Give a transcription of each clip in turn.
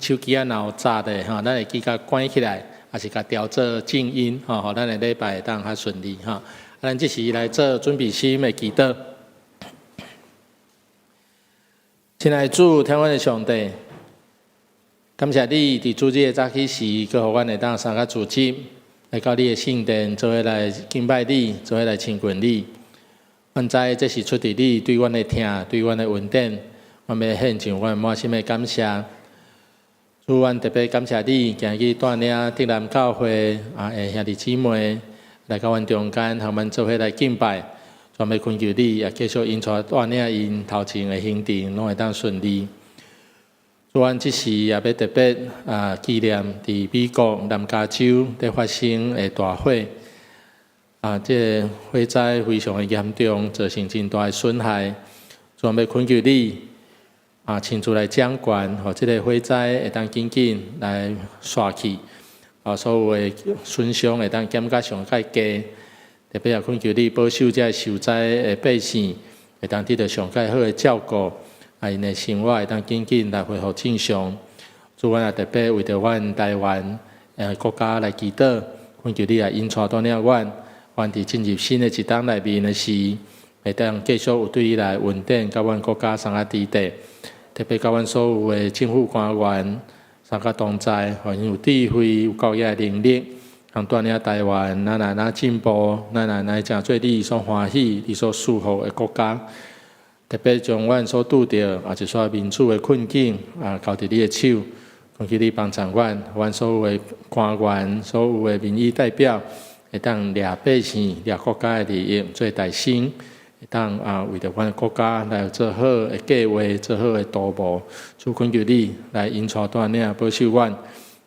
手機仔若有閘的吼，咱會記共關起來，抑是共調做靜音吼，予咱的禮拜會當較順利吼。啊，咱這時來做準備心的祈禱。親愛的主，疼阮的上帝，感謝你佇主日的早起時，閣予阮會當三個組織來到你的聖殿，做伙來敬拜你，做伙來親近你。阮知這是出佇你對阮的疼，對阮的恩典，阮欲獻上阮滿心的感謝。主，阮特別感謝你，今日帶領竹南教會啊的兄弟姊妹來到阮中間，和阮做伙來敬拜。專欲懇求你，也繼續引帶帶領𪜶頭前的行程，攏會當順利。主，阮這時也欲特別啊紀念佇美國南加州佇發生的大火，啊，這个火災非常的嚴重，造成真大的損害。主，阮欲懇求你啊，親自來掌權，予這个火災會當緊緊來煞去，啊，所有的損傷會當減甲上蓋低。特別也懇求你保守這受災的百姓，會當得到上蓋好的照顧，啊，𪜶的生活會當緊緊來恢復正常。主，阮也特別為著阮台灣國家來祈禱，懇求你來引帶帶領阮，阮佇進入新的一冬內面的時，會當繼續有對你來恩典，佮阮國家相佮佇底，特別佮阮所有的政府官員相佮同在，予𪜶有智慧、有夠額的能力，通帶領台灣，咱來哪進步，咱來來成做你所歡喜、你所祝福的國家。特別將阮所拄著啊一撮民主的困境啊，交佇你的手，懇求你幫助阮，阮所有的官員、所有的民意代表，會當掠百姓、掠國家的利益做代先，會當啊為著阮的國家來做好的計劃、做好的圖謀。主，懇求你來引帶帶領保守阮。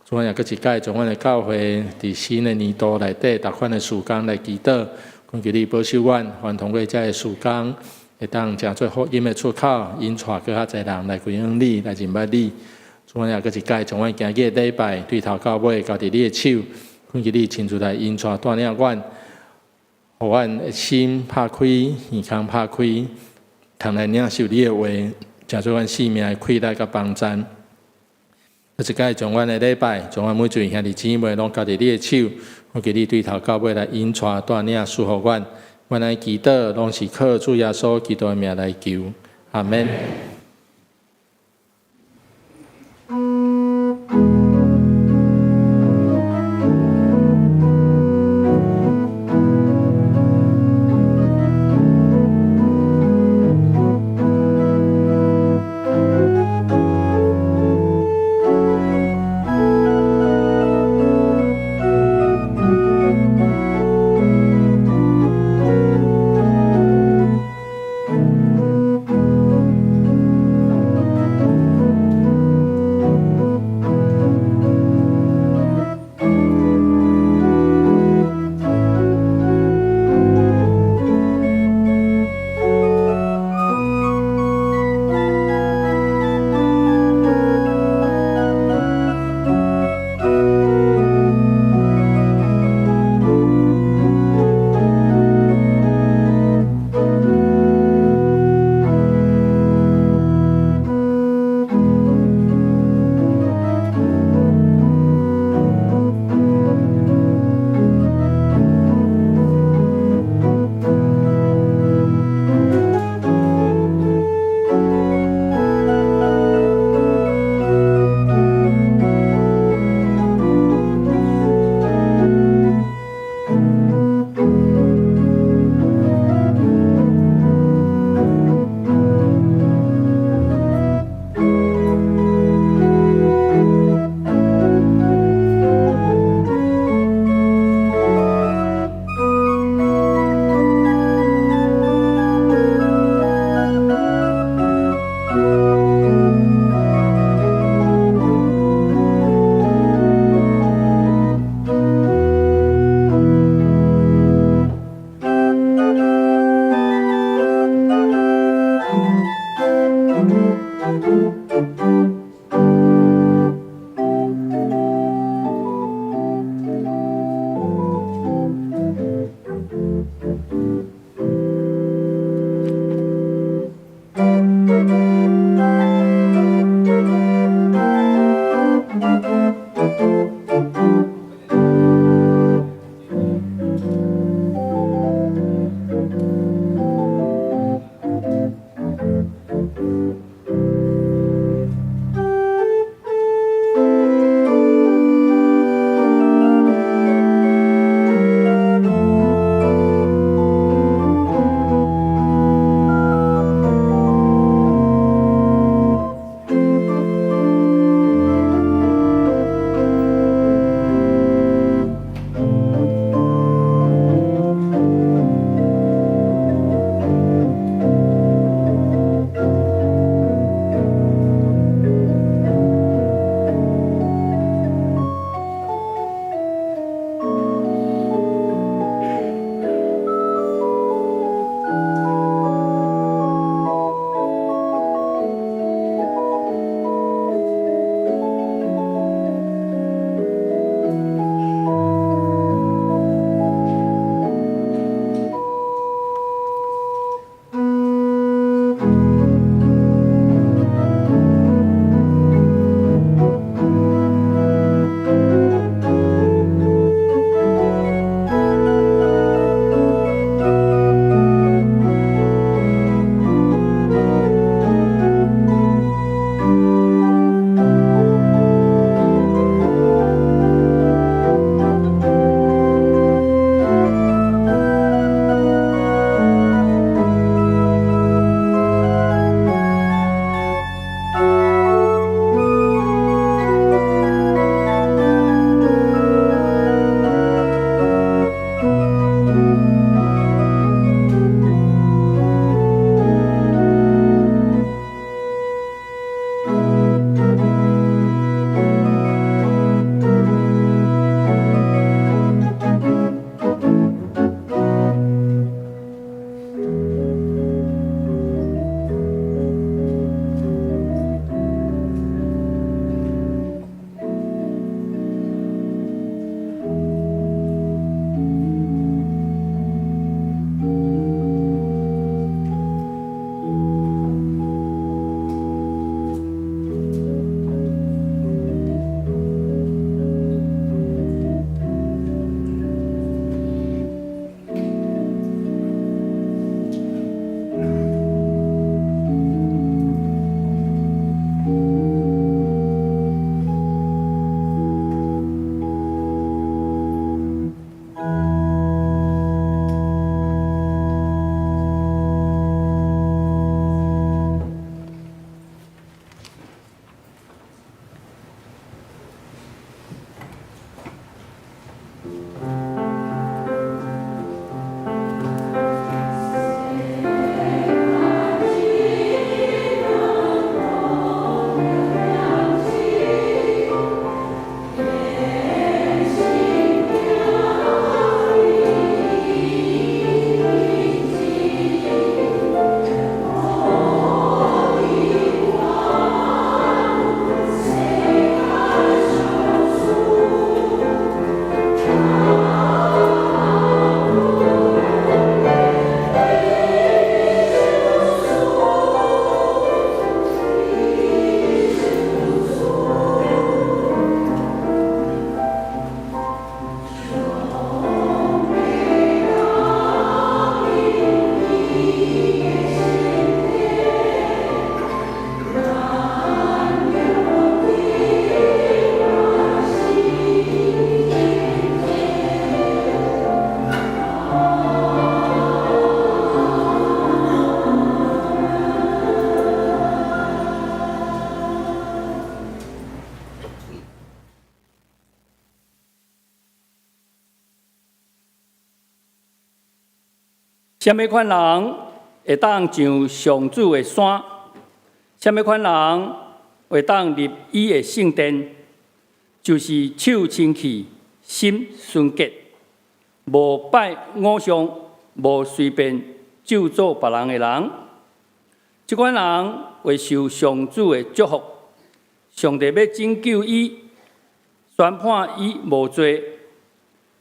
主，阮也閣一擺將阮的教會佇新的年度內底，逐款的事工來祈禱，懇求你保守阮，願通過這个事工，會當成做福音的出口，引帶閣較濟人來歸向你，來認捌你。主，阮也閣一擺將阮今日的禮拜對頭到尾交佇你的手，懇求你親自來引帶帶領阮，予阮的心拍開，耳孔拍開，通來領受你的話，成做阮生命的氣力佮幫贊。閣一擺將阮的禮拜，將阮每一位兄弟姊妹攏交佇你的手，懇求你對頭到尾來引帶帶領祝福阮。阮來祈禱，攏是靠主耶穌基督的名來求，阿們。啥物款人會當上上主的山？啥物款人會當入伊的聖殿？就是手清氣、心純潔，無拜偶像、無隨便咒詛別人的人。這款人會受上主的祝福，上帝欲拯救伊，宣判伊無罪。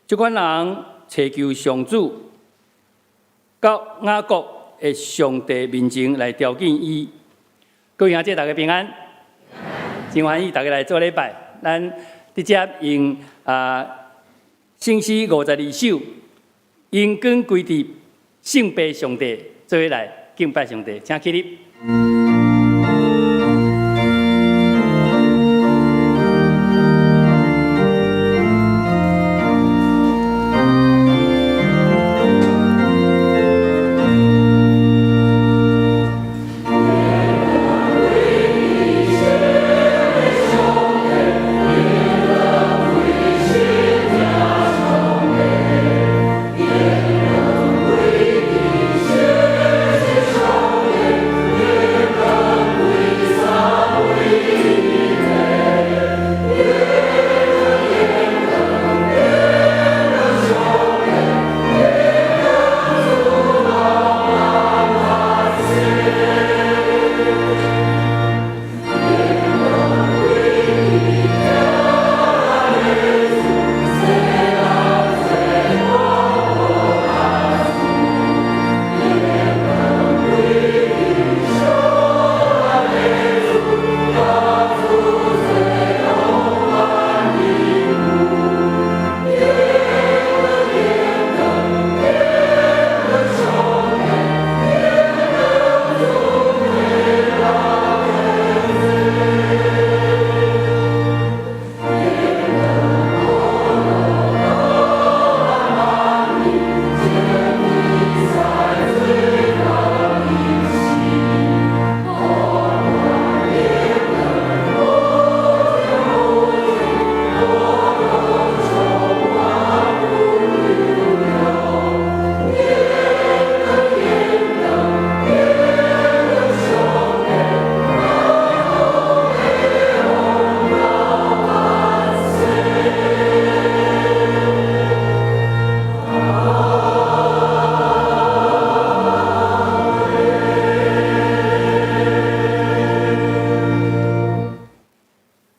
這款人尋求上主，到雅各的上帝面前來朝見伊。各位兄弟，大家平安，真歡喜大家來做禮拜。咱直接用聖詩52首，榮光歸佇聖父上帝，做伙來敬拜上帝，請起立。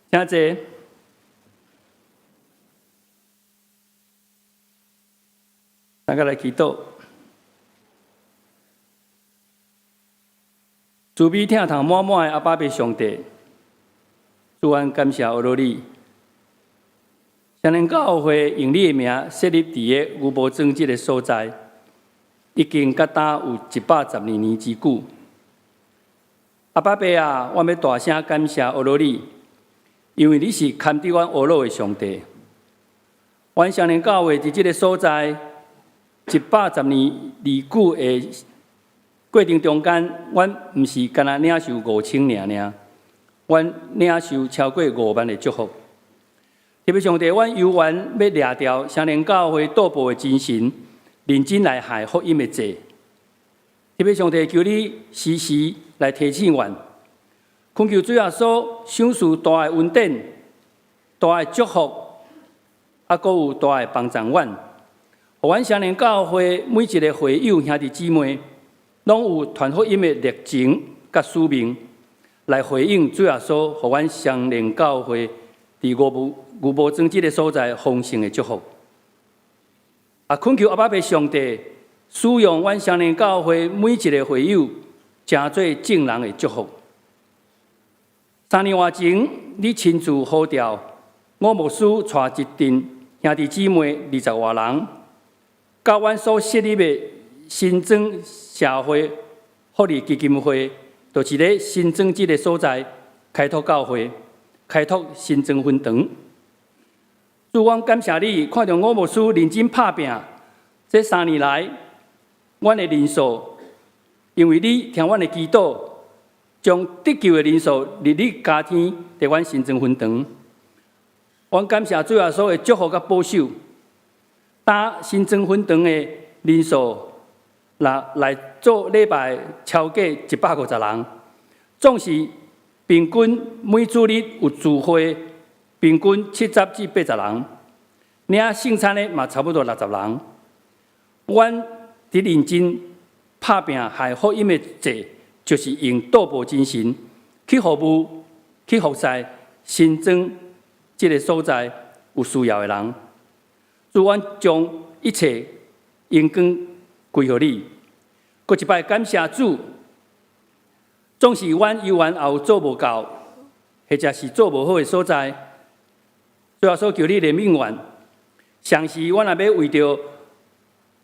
請坐。大家來祈禱。慈悲疼痛滿滿的阿爸父上帝，主阮感謝阿羅你，雙連教會用你的名設立佇个牛埔莊這个所在，已經佮今有112年之久。阿爸父啊，我欲大聲感謝阿羅你，因為你是看佇阮阿老的上帝。阮雙連教會佇這个所在110年歷久的過程中間，阮毋是干焦領受5000爾爾，阮領受超過5萬的祝福。特別上帝，阮猶原欲掠著雙連教會禱報的精神，認真來害福音的債。特別上帝，求你時時來提醒阮，懇求主耶穌賞賜大的恩典、大的祝福，閣有大的幫助阮，予阮雙連教會每一个會友兄弟姊妹，攏有傳福音的熱情佮使命，來回應主耶穌，予阮雙連教會佇牛埔莊這个所在豐盛的祝福。懇求阿爸父上帝使用阮雙連教會每一个會友，成做眾人的祝福。3年外前，你親自呼召吳牧師帶一陣兄弟姊妹20外人，佮阮所設立的新莊社會福利基金會，就是咧新莊這个所在開拓教會，開拓新莊分堂。主，阮感謝你，看著吳牧師認真拍拚，這3年來，阮的人數，因為你聽阮的祈禱，將得救的人數日日加添佇阮新莊分堂。阮感謝主耶穌的祝福佮保守，當新莊分堂的人數，若來做禮拜超過150人，總是平均每主日有聚會，平均70至80人，領聖餐的嘛差不多60人。阮佇認真拍拚害福音的債，就是用禱報精神去服務、去服侍新莊這个所在有需要的人。主，阮將一切榮光歸予你。閣一擺感謝主，總是阮猶原也有做無夠，或者是做無好的所在，主耶穌求你憐憫阮。同時，阮也欲為著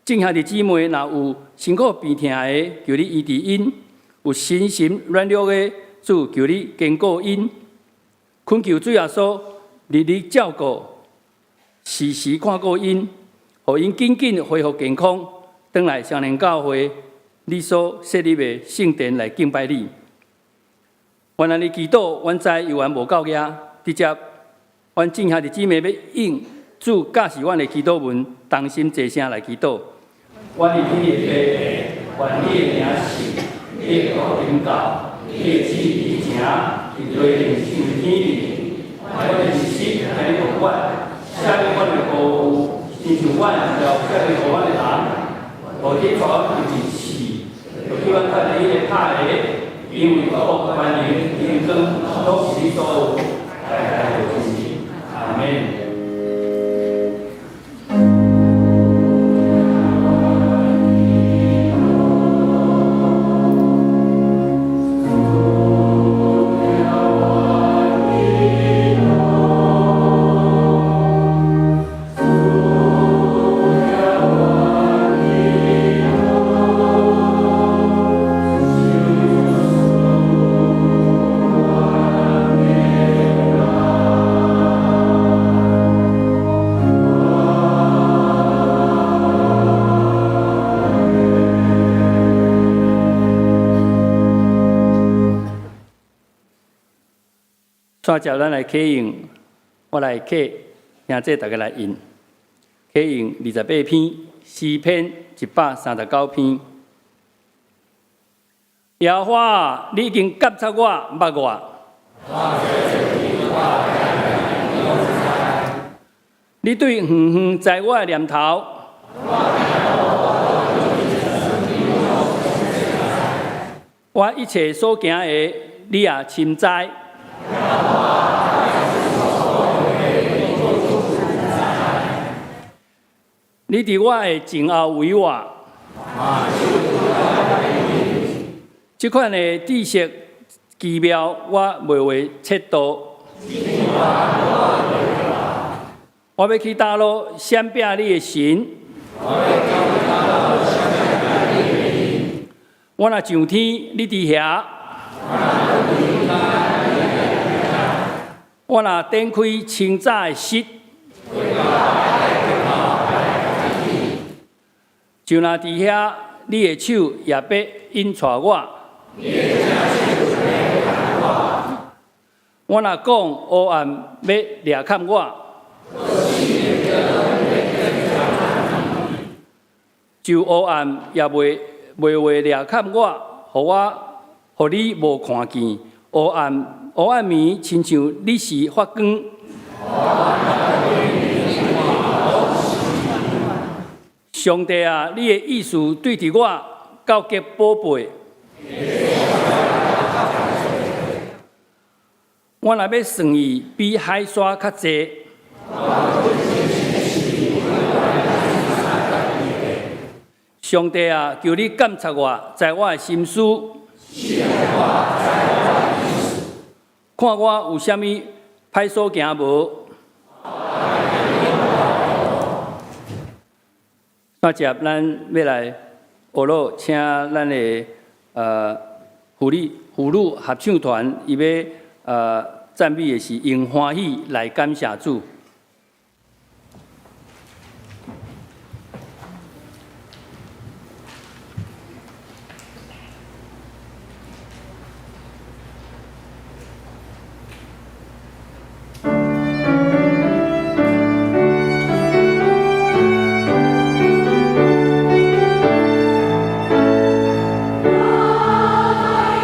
眾兄弟姊妹，若有辛苦病疼的，求你醫治𪜶；有身心軟弱的，主求你堅固𪜶。懇求主耶穌日日照顧，時時看顧𪜶，予𪜶緊緊恢復健康，轉來雙連教會，你所設立的聖殿來敬拜你。阮按呢祈禱，阮知猶原無夠額，直接阮眾兄弟姊妹欲應主教示阮的祈禱文，同心齊聲來祈禱。阮的天父，願你的名聖，你的國臨到，你的旨意成，佇地頂親像天頂。阮的日食今日予阮，赦免阮的過誤，親像阮也有赦免予阮的人。無去帶阮入試，就救阮脫離彼个歹的，因為國、權能、榮光，攏是你所有，代代到永遠。阿們。煞接咱來啟用，我來啟，兄弟大家來應。啟用28篇，詩篇139篇。耶和華，你已經監察我，捌我。你對遠遠知我的念頭。我一切所行的，你也深知。你佇我的前後圍我，這款的知識奇妙，我袂會測度。我欲去佗落閃避你的神？我若上天，你佇遐；我若展開清早的室，就若佇遐，你的手也欲引帶我。我若講黑暗欲掠崁我，就黑暗也袂會掠崁我，予我予你無看見。黑暗暝，親像日時發光。上帝啊，你的意思對佇我到極寶貝。我若欲算伊比海沙較濟。上帝啊，求你監察我，知我的心思，看我有啥物歹所行無。煞接咱欲來學落，請咱的婦女合唱團，伊欲讚美的是用歡喜來感謝主。愛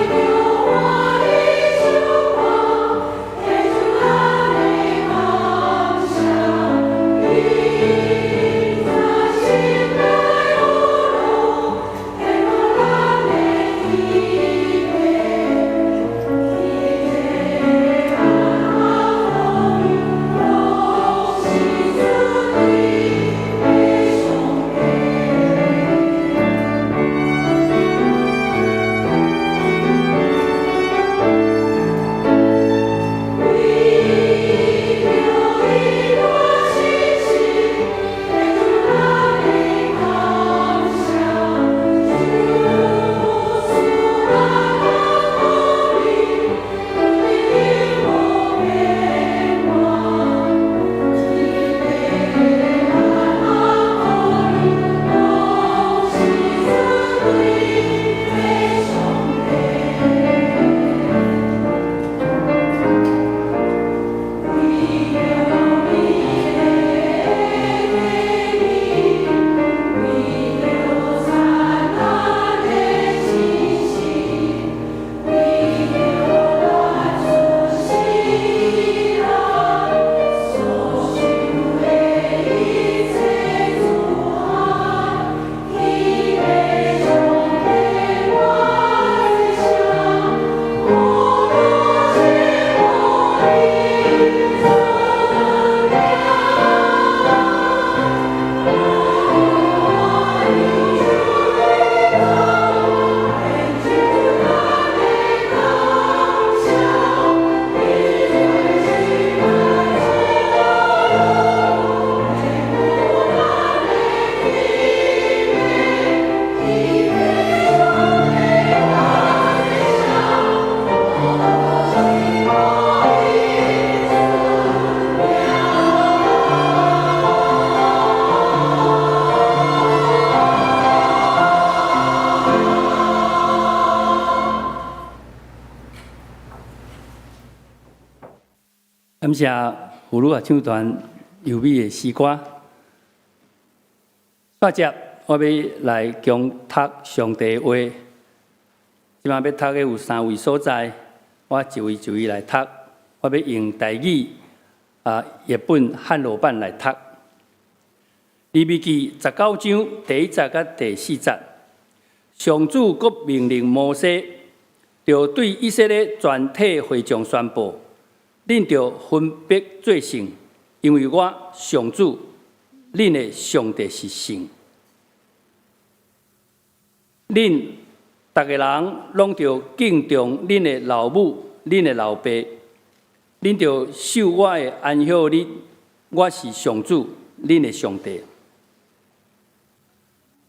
著我的手，提出咱的謝婦女合唱團優美的詩歌。煞接我欲來恭讀上帝話，這擺欲讀的有三位所在，我一位一位來讀。我欲用台語譯本漢羅版來讀。利未記19章第1節佮第4節，上主閣命令摩西，著對以色列全體會眾宣布：恁著分別做聖，因為我上主，恁的上帝是聖。恁逐个人攏著敬重恁的老母、恁的老爸，恁著守我的安息日，我是上主，恁的上帝。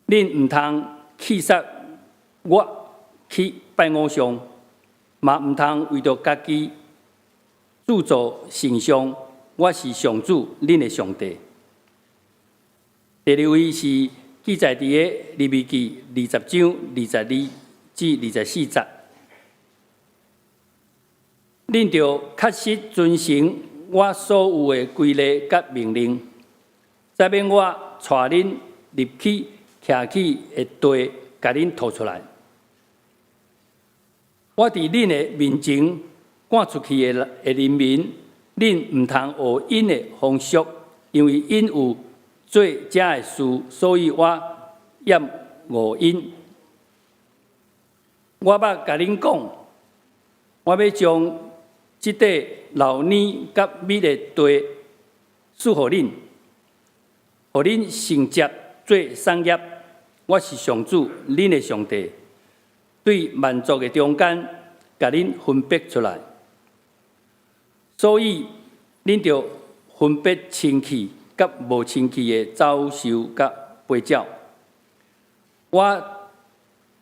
恁毋通棄殺我去拜偶像，嘛毋通為著家己鑄造神像。我是上主，恁的上帝。第二位是記載佇个利未記20章22至24節。恁著確實遵行我所有的規例佮命令，才免我帶恁入去徛起的地，共恁吐出來。我佇恁的面前趕出去的人民，恁毋通學𪜶的風俗，因為𪜶有做這的事，所以我厭惡𪜶。我捌共恁講，我欲將這塊流奶佮蜜的地賜予恁，予恁承接做產業。我是上主，恁的上帝，對萬族的中間，共恁分別出來。所以恁著分別清氣佮無清氣的走獸佮飛鳥。我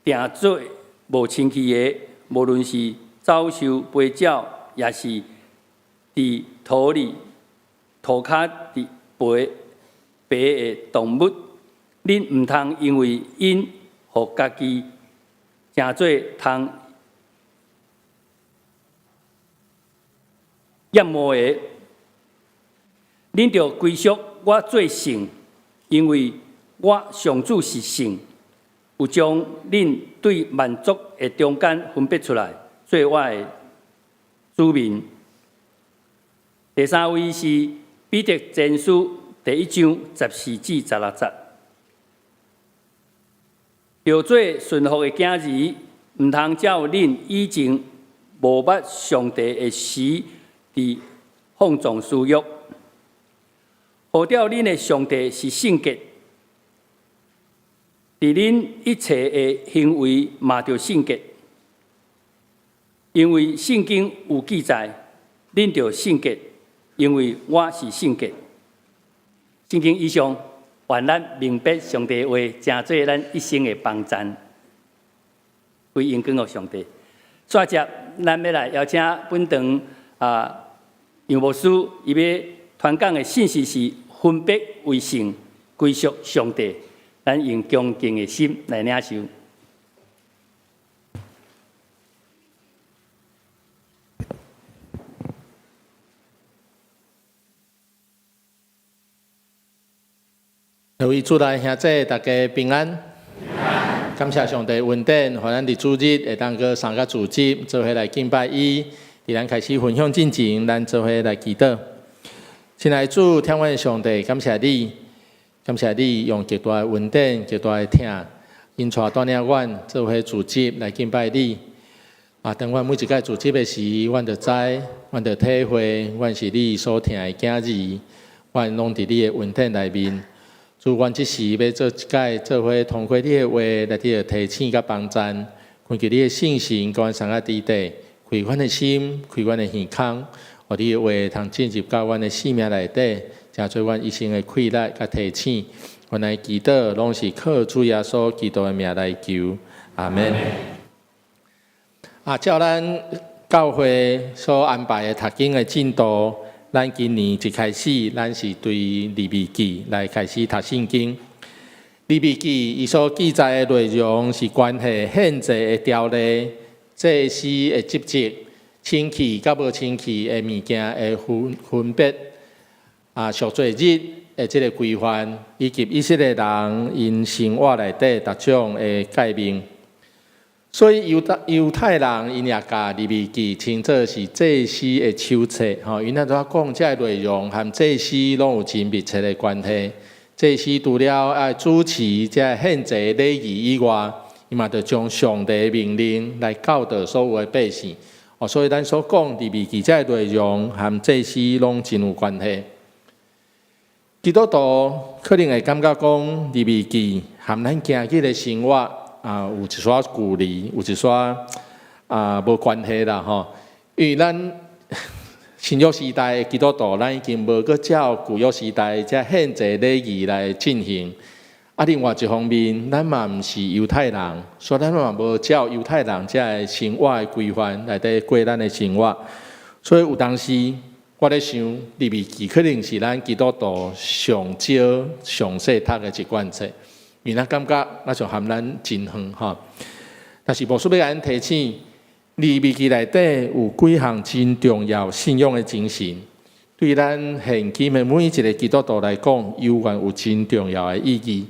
定做無清氣的，無論是走獸、飛鳥，抑是佇土裡塗跤佇爬爬的動物，恁毋通因為𪜶予家己成做通厭惡的。恁著歸屬我做聖，因為我上主是聖，有將恁對萬族的中間分別出來，做我的子民。第三位是彼得前書第1章14至16節，著做順服的囝兒，毋通照恁以前無捌上帝的時，佇放縱私欲。號召恁的上帝是聖潔，佇恁一切的行為嘛著聖潔，因為聖經有記載，恁著聖潔，因為我是聖潔。聖經以上，願咱明白上帝的話，成做咱一生的幫贊，歸榮光予上帝。煞接，咱欲來邀請本堂楊牧師，伊欲傳講的信息是分別為聖，歸屬上帝。咱用恭敬的心來領受。各位主內兄弟，大家平安。感謝上帝恩典，予咱佇主日會當閣三個組織做伙來敬拜伊。佇咱開始分享進前，咱做伙來祈禱。親愛主，疼阮的上帝，感謝你，感謝你用極大的恩典、極大的疼，引帶帶領阮做伙組織來敬拜你。當阮每一擺組織的時，阮就知，阮就體會，阮是你所疼的囝兒，阮攏佇你的恩典內面。主，阮這時欲做一擺做伙通過你的話來得著提醒佮幫贊，懇求你的聖神佮阮相佮佇底，開阮的心，開阮的耳孔，予你的話通進入到阮的生命內底，成做阮一生的氣力佮提醒。阮來祈禱，攏是靠主耶穌基督的名來求，阿們。照咱教會所安排的讀經的進度，咱今年一開始，咱是對利未記來開始讀聖經。利未記伊所記載的內容是關係獻祭的條例、祭司的職責、清氣佮無清氣的物件的分別啊，贖罪日的這个規範，以及以色列人𪜶生活內底逐種的誡命。所以猶太人𪜶也共利未記稱做是祭司的手冊，吼，𪜶拄仔講這个內容和祭司攏有真密切的關係。祭司除了愛主持這个獻祭禮儀以外，伊嘛著將上帝的命令來教導所有的百姓。哦，所以咱所講利未記這个內容和祭司攏真有關係。基督徒可能會感覺講利未記和咱今日的生活啊有一撮距離，有一撮啊無關係啦吼。因為咱新約時代的基督徒，咱已經無閣照舊約時代這獻祭禮儀來進行。啊，另外一方面，咱嘛毋是猶太人，所以咱嘛無照猶太人這个生活的規範來佇過咱的生活。所以有當時我咧想，利未記可能是咱基督徒上少上細讀的一卷冊，因為咱感覺那就和咱真遠吼。但是牧師欲共咱提醒，利未記內底有幾項真重要信仰的精神，對咱現今的每一个基督徒來講，猶原有真重要的意義。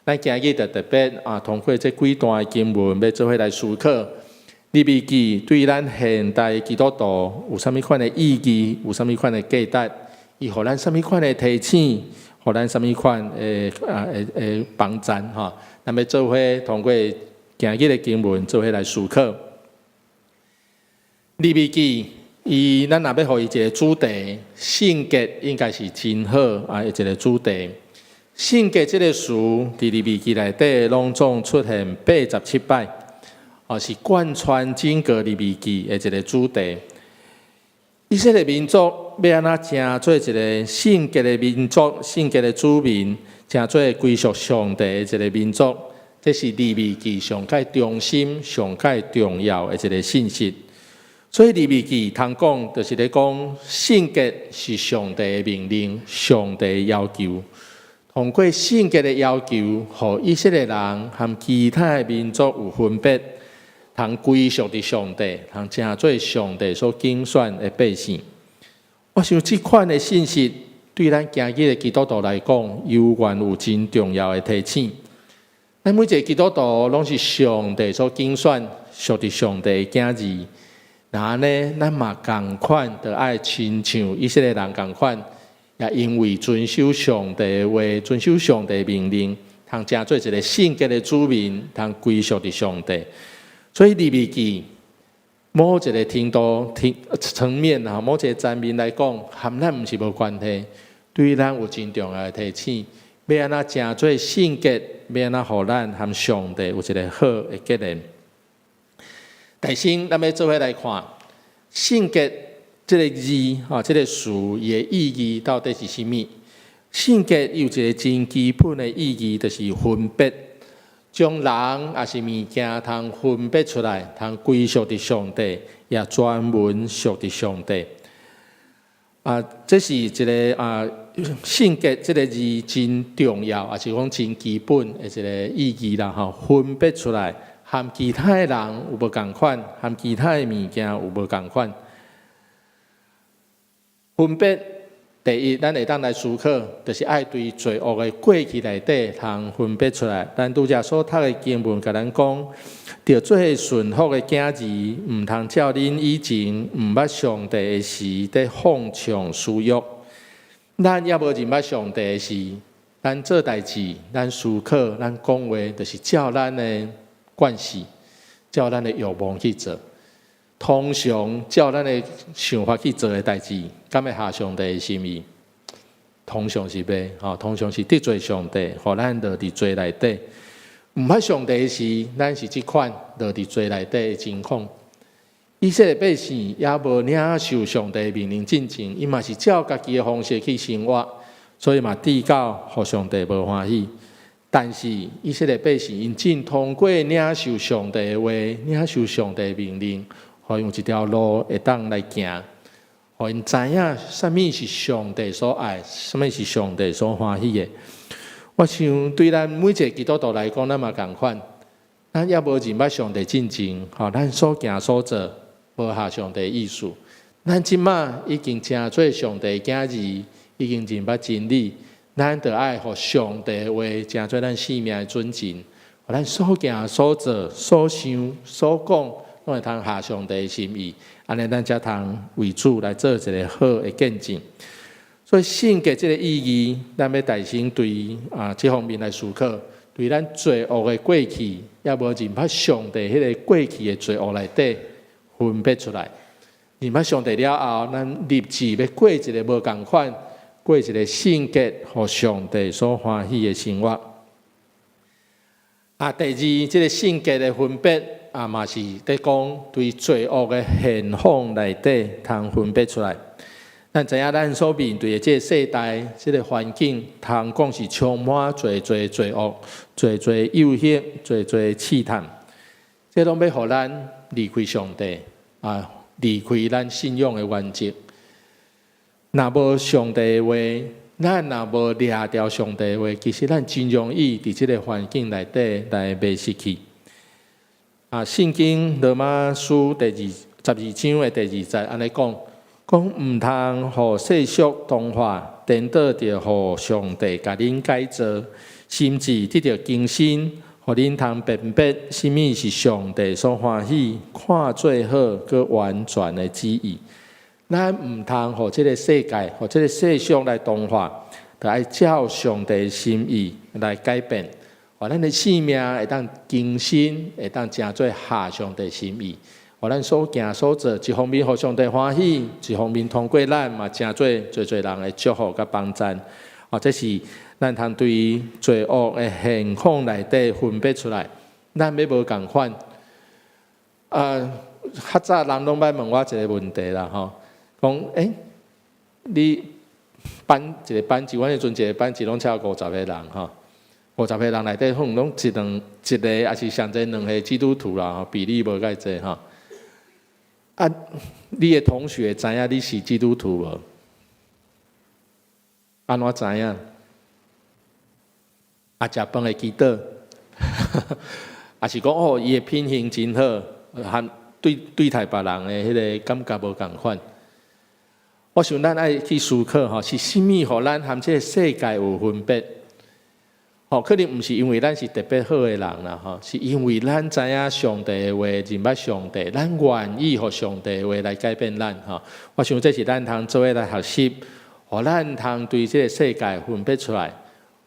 咱今日就特別啊，通過這幾段的經文，欲做伙來思考利未記對咱現代基督徒有啥物款的意義，有啥物款的價值，伊予咱啥物款的提醒，予咱啥物款的啊的的幫贊吼。咱欲做伙通過今日的經文做伙來思考利未記，伊咱若欲予伊一个主題，聖潔應該是真好啊，一个主題。聖潔這个詞，佇利未記內底攏總出現87擺，哦，是貫穿整個利未記的一个主題。以色列民族欲按怎成做一个聖潔的民族、聖潔的子民，成做歸屬上帝的一个民族，這是利未記上蓋中心、上蓋重要的一个信息。所以利未記通講，就是咧講聖潔是上帝的命令、上帝的要求。通過聖潔的要求，予以色列人和其他的民族有分別，通歸屬佇上帝，通成做上帝所揀選的百姓。我想這款的信息對咱今日的基督徒來講，猶原有真重要的提醒。咱每一个基督徒攏是上帝所揀選，屬佇上帝的囝兒。那按呢，咱嘛仝款，著愛親像以色列人仝款。也因為遵守上帝的話，遵守上帝的命令，通成做一个聖潔的子民，通歸屬佇上帝。所以利未記某一个程度、層面啊，某一个層面來講，和咱毋是無關係，對咱有真重要的提醒。欲按怎成做聖潔，欲按怎予咱和上帝有一个好的結連。首先，咱欲做伙來看聖潔這个字，吼，這个詞伊的意義到底是啥物？聖潔有一个真基本的意義，就是分別，將人抑是物件通分別出來，通歸屬佇上帝，也專門屬佇上帝。啊，這是一个啊，聖潔這个字真重要，抑是講真基本的一个意義啦，吼，分別出來，和其他的人有無仝款，和其他的物件有無仝款。分別第一，咱會當來思考，就是愛對罪惡的過去內底通分別出來。咱拄才所讀的經文，共咱講，著做順服的囝兒，毋通照恁以前毋捌上帝的時，佇放縱私欲。咱猶無認捌上帝的時，咱做代誌，咱思考，咱講話，就是照咱的慣勢，照咱的欲望去做。通常照咱的想法去做的代誌，敢會合上帝的心意？通常是袂，吼，通常是得罪上帝，予咱落佇罪內底。毋捌上帝時，咱是這款落佇罪內底的情況。以色列百姓猶無領受上帝命令進前，伊嘛是照家己的方式去生活，所以嘛致到予上帝無歡喜。但是以色列百姓𪜶真通過領受上帝的話，領受上帝的命令，予𪜶有一條路會當來行，予𪜶知影啥物是上帝所愛，啥物是上帝所歡喜的。我想對咱每一个基督徒來講，咱嘛仝款，咱猶無認捌上帝進前，吼，咱所行所做，無合上帝意思。咱這馬已經成做上帝囝兒，已經認捌真理，咱著愛予上帝話成做咱生命的準繩，予咱所行所做所想所講，攏會通合上帝的心意，按呢咱才通為主來做一个好的見證。所以聖潔這个意義，咱欲大先對啊這方面來思考，對咱罪惡的過去，抑無認捌上帝彼个過去的罪惡內底分別出來。認捌上帝了後，咱立志欲過一个無仝款，過一个聖潔，予上帝所歡喜的生活。啊，第二，這个聖潔的分別啊，嘛是佇講對罪惡的現況內底通分別出來。咱知影，咱所面對的這个世代、這个環境，通講是充滿濟濟罪惡、濟濟誘惑、濟濟試探，這攏欲予咱離開上帝啊，離開咱信仰的原則。若無上帝的話，咱若無掠著上帝的話，其實咱真容易佇這个環境內底來迷失去。啊，聖經羅馬書第12章的第二節按呢講，講毋通予世俗同化，顛倒著予上帝共恁改造，心智得著更新，予恁通辨別啥物是上帝所歡喜、看做好、閣完全的旨意。咱毋通予這个世界、予這个世俗來同化，著愛照上帝心意來改變，予咱的生命會當更新，會當成做合上帝心意。予咱所行所做，一方面予上帝歡喜，一方面通過咱嘛成做濟濟人的祝福佮幫贊。哦，這是咱通對罪惡的現況內底分別出來。咱欲無仝款。啊，較早人攏愛問我一个問題啦，吼，講欸，你班一个班級，阮彼陣一个班級攏超過50個人吼，50個人內底，可能攏一兩一个，抑是上濟兩个基督徒啦，吼，比例無蓋濟吼。啊，你的同學知影你是基督徒無？按怎知影？啊，食飯會祈禱，抑是講哦，伊的品行真好，和對對待別人的彼个感覺無仝款。我想咱愛去思考吼，是啥物予咱和這个世界有分別？吼，可能毋是因為咱是特別好的人啦，吼，是因為咱知影上帝的話，認捌上帝，咱願意予上帝的話來改變咱，吼。我想這是咱通做伙來學習，予咱通對這个世界分別出來，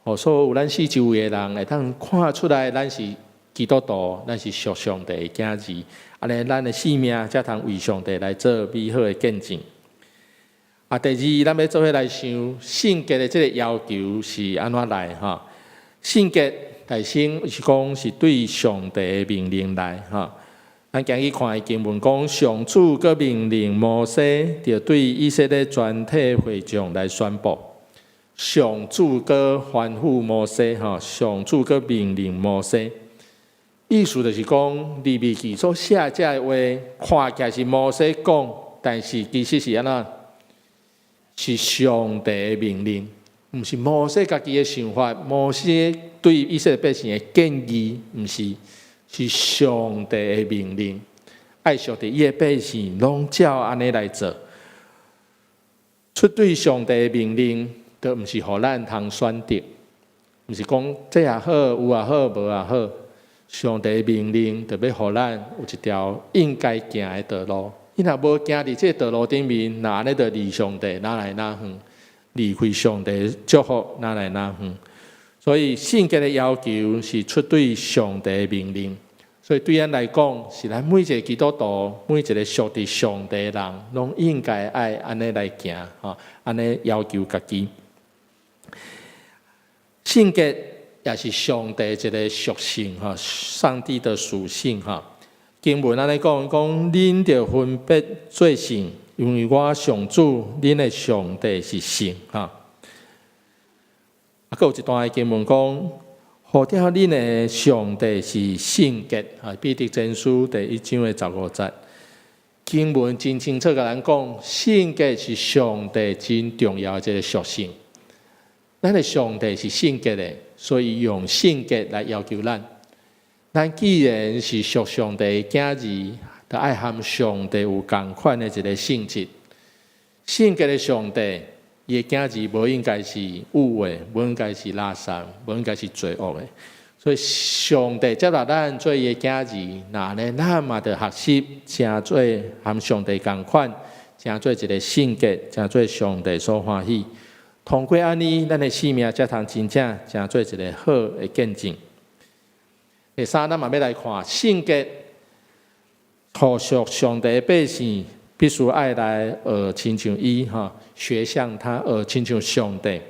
予所有咱四周圍的人會當看出來，咱是基督徒，咱是屬上帝的囝兒，按呢，咱的生命才通為上帝來做美好的見證。啊，第二，咱欲做伙來想聖潔的這个要求是按怎來？吼？聖潔大先是講是對上帝的命令來，吼。咱今日看的經文講，上主閣命令摩西，著對以色列全體會眾來宣布。上主閣吩咐摩西，吼，上主閣命令摩西，意思就是講，利未記所寫這个話，看起來是摩西講，但是其實是按怎？是上帝的命令。毋是摩西家己的想法，摩西對以色列百姓的建議，毋是，是上帝的命令。愛屬佇伊的百姓，攏照按呢來做。出對上帝的命令，都毋是予咱通選擇，毋是講這也好，有也好，無也好。上帝的命令，著欲予咱有一條應該行的道路。你若無行佇這个道路頂面，那按呢就離上帝若來若遠。離開上帝祝福，若來若遠。所以聖潔的要求是出對上帝的命令。所以對咱來講，是咱每一个基督徒，每一个屬佇上帝的人，攏應該愛按呢來行，吼，按呢要求家己。聖潔也是上帝一个屬性，吼，上帝的屬性，吼。經文按呢講，講恁著分別做聖，因為我上主，恁的上帝是聖，吼。啊，閣有一段的經文講，予了恁的上帝是聖潔，啊，彼得前書第1章的15節。經文真清楚共咱講，聖潔是上帝真重要的一个屬性。咱的上帝是聖潔的，所以用聖潔來要求咱。咱既然是屬上帝的囝兒，著愛和上帝有仝款的一个性質。聖潔的上帝，伊的囝兒無應該是污穢，無應該是垃圾，無應該是罪惡的。所以上帝接納咱做伊的囝兒，那按呢咱嘛著學習成做和上帝仝款，成做一个聖潔，成做上帝所歡喜。通過按呢，咱的生命才通真正成做一个好的見證。第三，咱嘛欲來看聖潔，予屬上帝的百姓必須愛來學親像伊吼，學像他，學親像上帝。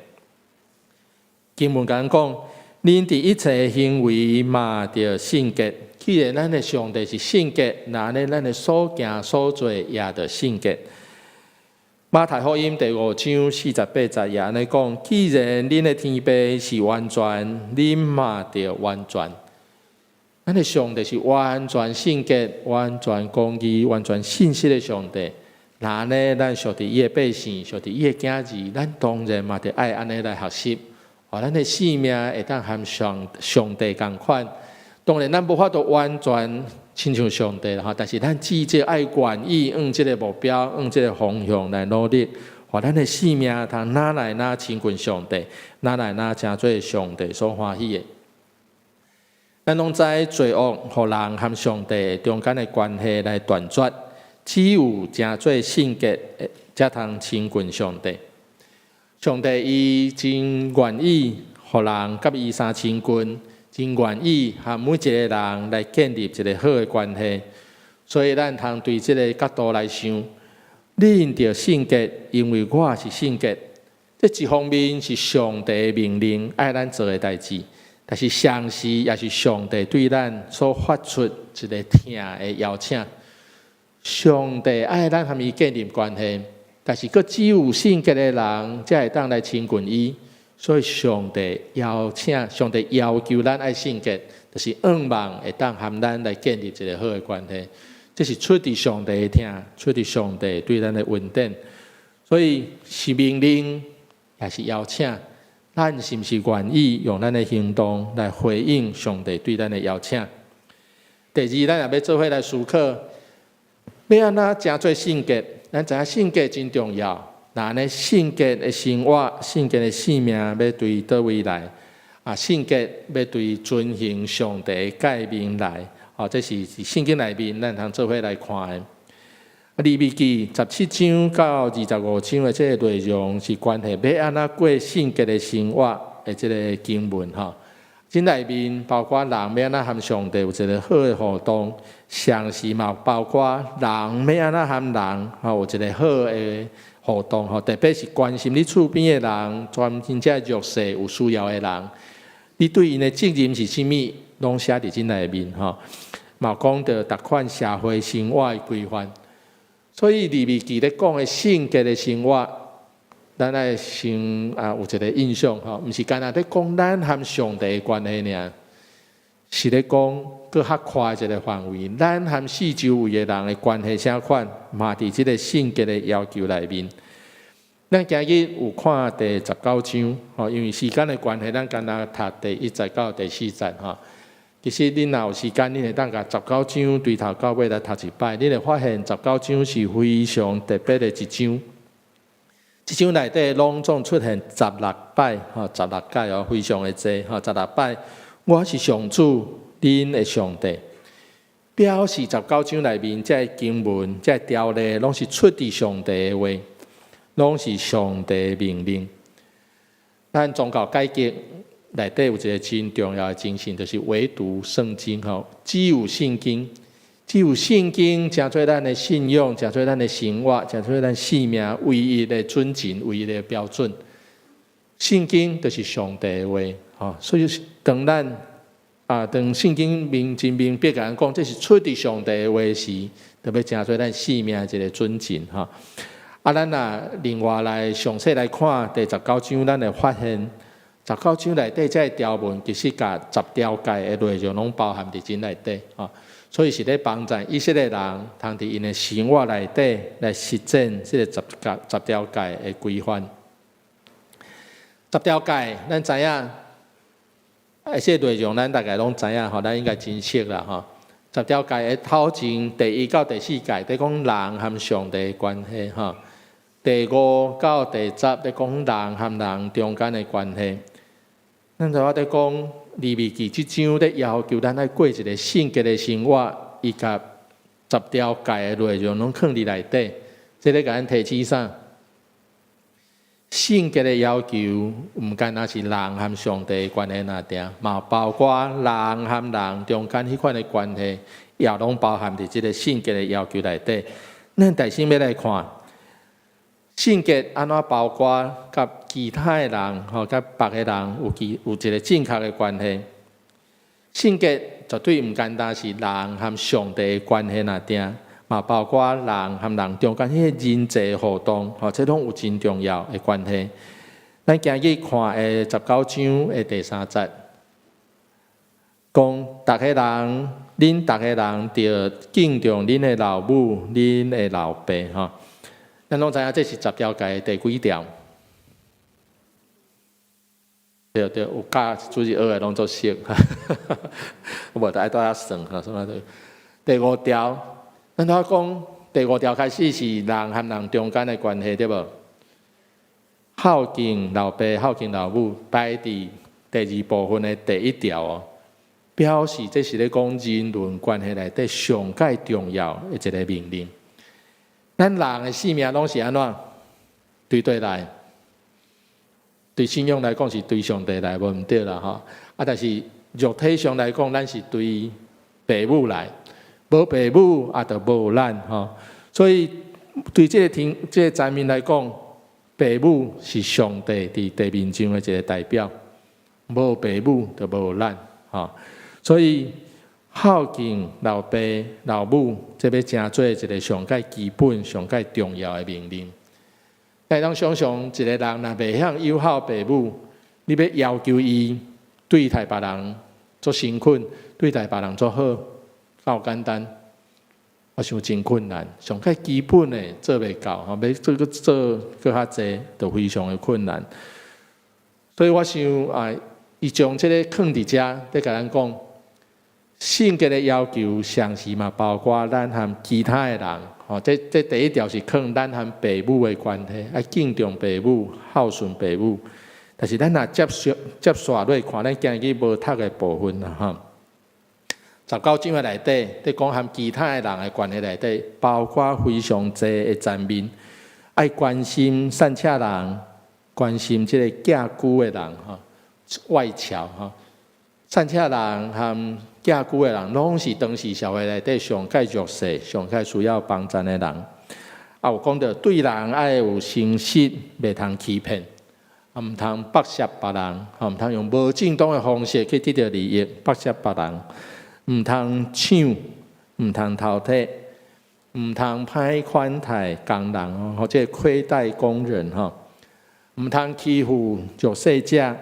經文共咱講，恁佇一切行為嘛著聖潔。既然咱的上帝是聖潔，那按呢咱的所行所做也著聖潔。馬太福音第五章四十八節也按呢講：既然恁的天父是完全，恁嘛著完全。咱的上帝是完全聖潔、完全公義、完全信實的上帝。那按呢，咱屬佇伊的百姓，屬佇伊的囝兒，咱當然嘛著愛按呢來學習，予咱的生命會當和上帝仝款。當然，咱無法度完全親像上帝吼，但是咱至少愛願意向這个目標、向這个方向來努力，予咱的生命通愈來愈親近上帝，愈來愈成做上帝所歡喜的。咱攏知罪惡予人和上帝中間的關係來斷絕，只有成做聖潔，才通親近上帝。上帝伊真願意予人佮伊相親近，真願意和每一个人來建立一个好的關係。所以咱通對這个角度來想，恁著聖潔，因為我是聖潔。這一方面是上帝的命令，愛咱做的代誌。但是，同時也是上帝對咱所發出一个疼的邀請。上帝愛咱和伊建立關係，但是閣只有聖潔的人才會當來親近伊。所以，上帝邀請，上帝要求咱愛聖潔，就是向望會當和咱來建立一个好的關係。這是出佇上帝的疼，出佇上帝對咱的恩典。所以是命令，也是邀請。咱是毋是願意用咱的行動來回應上帝對咱的邀請？第二，咱也欲做伙來思考，欲按怎成做聖潔？咱知影聖潔真重要。那按呢聖潔的生活、聖潔的生命，欲對佗位來？啊，聖潔欲對遵行上帝的誡命來？哦，這是佇聖經內面，咱通做伙來看的。利未記十七章到二十五章的這个內容是關係欲按怎過聖潔的生活的這个經文吼。這內面包括人欲按怎和上帝有一个好的互動，同時嘛包括人欲按怎和人吼有一个好的互動吼。特別是關心你厝邊的人，專真正弱勢有需要的人，你對𪜶的責任是啥物，攏寫佇這內面吼。嘛講著逐款社會生活的規範。所以利未記咧講的聖潔的生活，咱愛先啊有一个印象吼，毋是干焦咧講咱和上帝的關係爾，是咧講閣較寬一个範圍，咱和四周圍的人的關係啥款，嘛佇這个聖潔的要求內面。咱今日有看第十九章，吼，因為時間的關係，咱干焦讀第一節到第四節吼。其實恁若有時間，恁會當共十九章對頭到尾來讀一擺，恁會發現十九章是非常特別的一章。這章內底攏總出現十六擺，吼，十六擺哦，非常的濟，吼，十六擺。我是上主，恁的上帝。表示十九章內面這个經文、這个條例，攏是出自上帝的話，攏是上帝的命令。咱宗教改革內底有一个真重要的精神，就是唯獨聖經吼，只有聖經，只有聖經，成做咱的信仰，成做咱的生活，成做咱生命唯一的準繩，唯一的標準。聖經就是上帝的話，吼，所以當咱啊，當聖經明真明白共咱講，這是出自上帝的話時，就欲成做咱生命一个準繩，吼。啊，咱若另外來詳細來看第十九章，咱會發現十九章內底這个條文，其實共十條誡的內容攏包含佇這內底，吼。所以是咧幫助以色列人，通佇𪜶的生活內底來實踐這个十條誡的規範。十條誡，咱知影，這个內容咱大概攏知影吼，咱應該真熟啦吼。十條誡的頭前第一到第四誡，佇講人和上帝的關係吼；第五到第十，佇講人和人中間的關係。咱就我佇講利未記這章，咧要求咱愛過一個聖潔的生活，以及十條誡的內容攏囥佇內底。這咧共咱提醒啥？聖潔的要求，毋干焦是人和上帝的關係爾爾，嘛包括人和人中間彼款的關係，也攏包含佇這个聖潔的要求內底。咱首先欲來看聖潔按怎包括佮其他的人吼，佮別个人有其有一个正確的關係。聖潔絕對毋單單是人和上帝的關係爾爾。嘛，包括人和人中間彼個人際互動，吼，這攏有真重要的關係。咱今日看的十九章的第三節，講逐個人，恁逐个人著敬重恁的老母、恁的老爸，吼。咱攏知影這是十條誡的第幾條？對對，有教主日學的攏足熟，無就愛倒遐算，吼，算啊第五條。咱頭講第五條開始是人和人中間的關係，對無？孝敬老爸、孝敬老母，擺佇第二部分的第一條哦，表示這是咧講人倫關係內底上蓋重要的一个命令。咱人的性命攏是按怎？對佗來？對信仰來講是對上帝來，無毋對啦吼。啊，但是肉體上來講，咱是對爸母來。無爸母啊，就無咱吼。所以對這个天這个層面來講，爸母是上帝佇地面上的一个代表。無爸母就無咱吼。所以孝敬老爸老母，這欲成做一个上蓋基本、上蓋重要的命令。會當想像一个人若袂曉友好爸母，你欲要求伊對待別人足誠懇，對待別人足好，敢有簡單？我想真困難，上蓋基本的做袂到，吼，欲做閣做閣較濟，就非常的困難。所以我想啊，伊將這个囥佇遮，咧共咱講，聖潔的要求，同時嘛包括咱和其他的人，吼，這這第一條是囥咱和爸母的關係，愛敬重爸母、孝順爸母。但是咱若接續接紲落看，咱今日無讀的部分啦，吼。十九章的內底，佇講和其他的人的關係內底，包括非常濟的層面，愛關心散赤人，關心這个寄居的人，吼，外僑吼，散赤人和寄居的人，攏是當時社會內底上蓋弱勢、上蓋需要幫贊的人。啊，有講著對人愛有誠實，袂通欺騙，啊，毋通剝削別人，吼，毋通用無正當的方式去得著利益，剝削別人。毋通搶，毋通偷提，毋通歹款待工人或者虧待工人吼，毋通欺負弱勢者，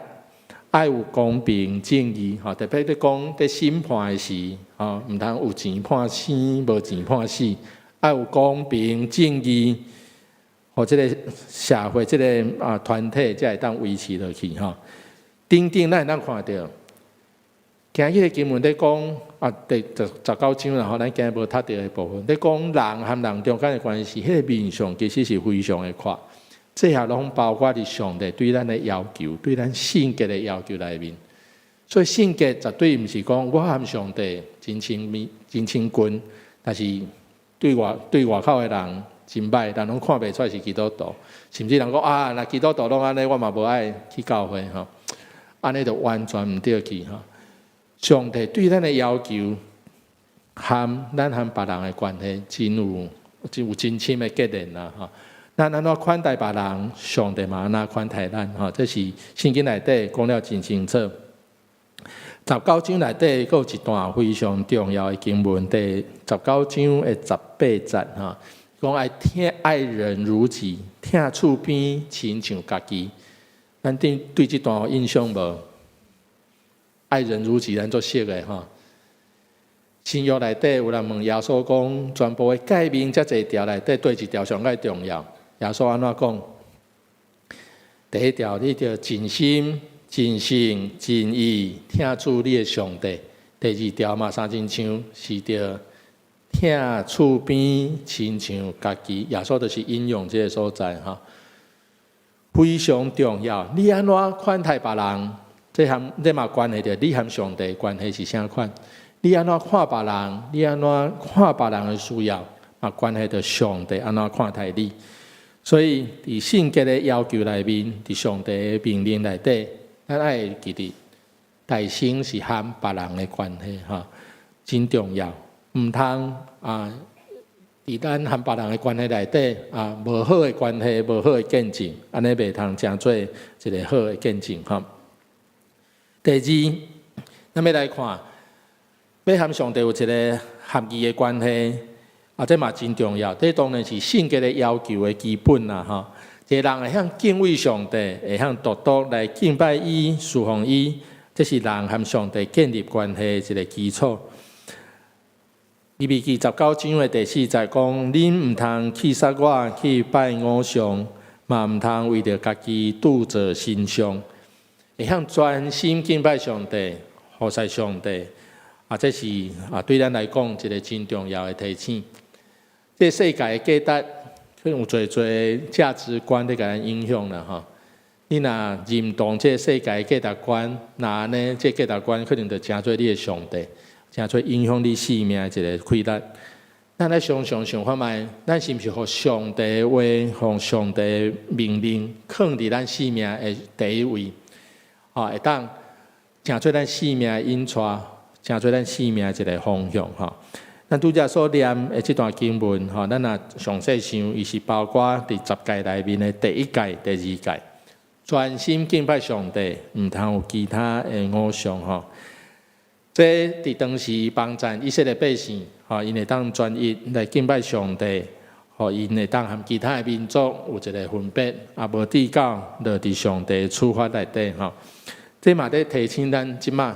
愛有公平正義吼，特別咧講佇審判的時吼，毋通有錢判生，無錢判死，愛有公平正義，予這个社會這个啊團體才會當維持落去吼。等等，咱會當看著。今日的經文咧講啊，第十十九章啦吼，咱今日無讀著的部分，咧講人和人中間的關係，彼个面向其實是非常的闊，這下攏包括佇上帝對咱的要求，對咱性格的要求內面。所以聖潔絕對毋是講我和上帝真親密、真親近，但是對外對外口的人真歹，人攏看袂出來是基督徒，甚至人講啊，若基督徒攏按呢，我嘛無愛去教會吼，按呢就完全毋對去吼。上帝對咱的要求，和咱和別人的關係，真有真有真深的結連啦吼。咱按怎款待別人，上帝嘛按怎款待咱吼。這是聖經內底講了真清楚。十九章內底閣有一段非常重要的經文，第十九章的十八節吼，講愛疼愛人如己，疼厝邊親像家己。咱對對這段有印象無？愛人如己，咱足熟的吼。新約內底有人問耶穌講，全部的誡命遮濟條內底，佗一條上蓋重要？耶穌按怎講？第一條，你著盡心、盡性、盡意疼主你的上帝。第二條嘛，相親像是著疼厝邊親像家己，耶穌就是引用這个所在吼，非常重要。你按怎款待別人，這和這嘛關係著你和上帝關係是啥款？你按怎看別人？你按怎看別人的需要，嘛關係著上帝按怎看待你。所以，佇聖潔的要求內面，佇上帝的命令內底，咱愛記得，代先是和別人的關係，吼，真重要。毋通啊，佇咱和別人的關係內底啊，無好的關係，無好的見證，按呢袂通成做一个好的見證，吼。第二，咱欲來看，欲和上帝有一个合宜的關係，啊，這嘛真重要。這當然是聖潔的要求的基本啦，吼。一个人會曉敬畏上帝，會曉獨獨來敬拜伊、事奉伊，這是人和上帝建立關係的一个基礎。利未記19章的第四節講：恁毋通棄殺我去拜偶像，嘛毋通為著家己鑄造神像。會曉專心敬拜上帝，服侍上帝，啊，這是啊對咱來講一个真重要的提醒。這个世界的價值，可能有濟濟價值觀咧共咱影響啦，吼。你若認同這个世界的價值觀，那按呢，這個價值觀可能就成做你的上帝，成做影響你生命的一个氣力。咱來常常想看覓，咱是毋是予上帝的話、予上帝的命令，囥佇咱生命的第一位？吼，會當成做咱生命的引帶，成做咱生命的一个方向，吼。咱拄才所念的這段經文，吼，咱若詳細想，伊是包括佇十誡內面的第一誡、第二誡，專心敬拜上帝，毋通有其他的偶像，吼。這佇當時幫贊以色列百姓，吼，𪜶會當專一來敬拜上帝，予𪜶會當和其他的民族有一个分別，也無至到落佇上帝的處罰內底，吼。這嘛咧提醒咱這馬，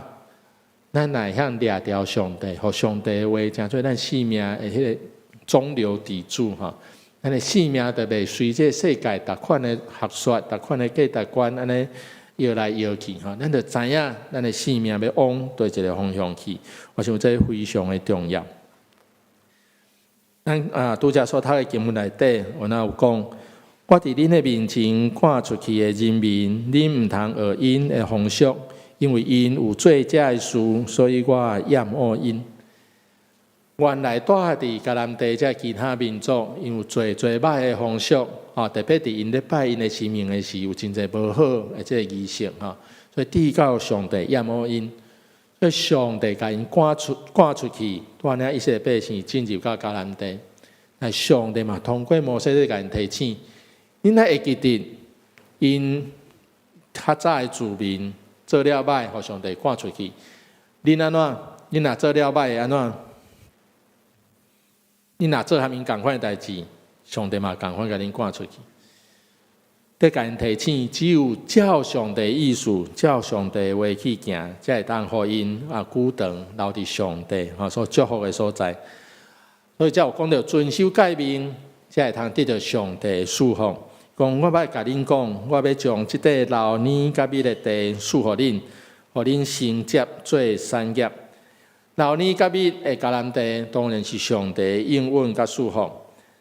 咱若會曉掠牢上帝，予上帝的話成做咱生命的彼个中流砥柱，吼。咱的生命就袂隨這个世界逐款的學說、逐款的價值觀按呢搖來搖去，吼。咱就知影咱的生命欲往佗一个方向去，我想這非常的重要。咱啊，拄才所讀的經文內底，有哪有講，我佇恁的面前趕出去的人民，恁毋通學𪜶的風俗，因為𪜶有做這个事，所以我厭惡𪜶。原來住佇迦南地這其他民族，𪜶有做濟歹的風俗，吼，特別佇𪜶咧拜𪜶的神明的時，有真濟無好的這个儀式，吼，所以致到上帝厭惡𪜶，所以上帝共𪜶趕出去，帶領以色列百姓進入到迦南地。但上帝嘛，通過摩西咧共𪜶提醒，恁愛會記得，𪜶較早的子民做了歹，予上帝趕出去。恁按怎？恁若做了歹會按怎？恁若做和𪜶仝款的代誌，上帝嘛仝款共恁趕出去。咧共𪜶提醒，只有照上帝意思，照上帝話去行，才會當予𪜶啊久長留佇上帝吼所祝福的所在。所以才有講著遵守誡命，才會通得著上帝的賜福。講我欲共恁講，我欲將這塊流奶佮蜜的地賜予恁，予恁承接做產業。流奶佮蜜的迦南地，當然是上帝應允佮賜福。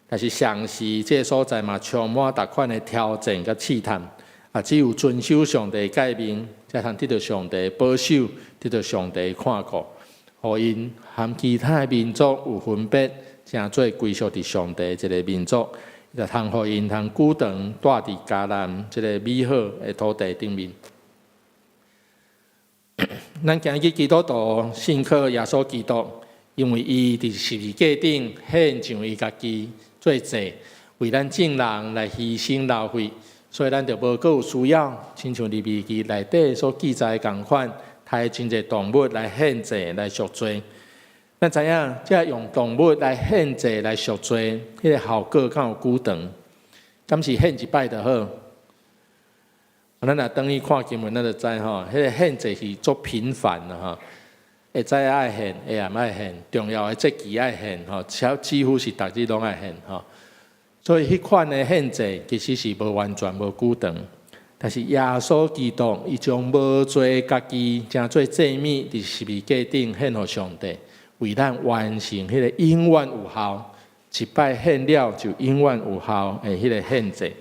但是同時，這个所在嘛充滿逐款的挑戰佮試探。啊，只有遵守上帝誡命，才通得著上帝保守，得著上帝看顧，予𪜶和其他的民族有分別，成做歸屬佇上帝一个民族，就通予𪜶通久長住佇迦南這个美好的土地頂面。咱今日基督徒信靠耶穌基督，因為伊佇十字架頂獻上伊家己做祭，為咱眾人來犧牲流血，所以咱就無閣有需要，親像利未記內底所記載仝款，刣真濟動物來獻祭來贖罪。咱知影，這用動物來獻祭來贖罪，彼个效果敢有久長？敢是獻一擺就好？咱若轉去看經文，咱就知吼，彼个獻祭是足頻繁的吼，會早愛獻，下暗愛獻，重要的節期愛獻吼，幾乎是逐日攏愛獻吼。所以彼款的獻祭其實是無完全無久長。但是耶穌基督伊將無罪家己成做祭物，佇十字架頂獻予上帝，為咱完成彼个永遠有效，一擺獻了就永遠有效的彼个獻祭。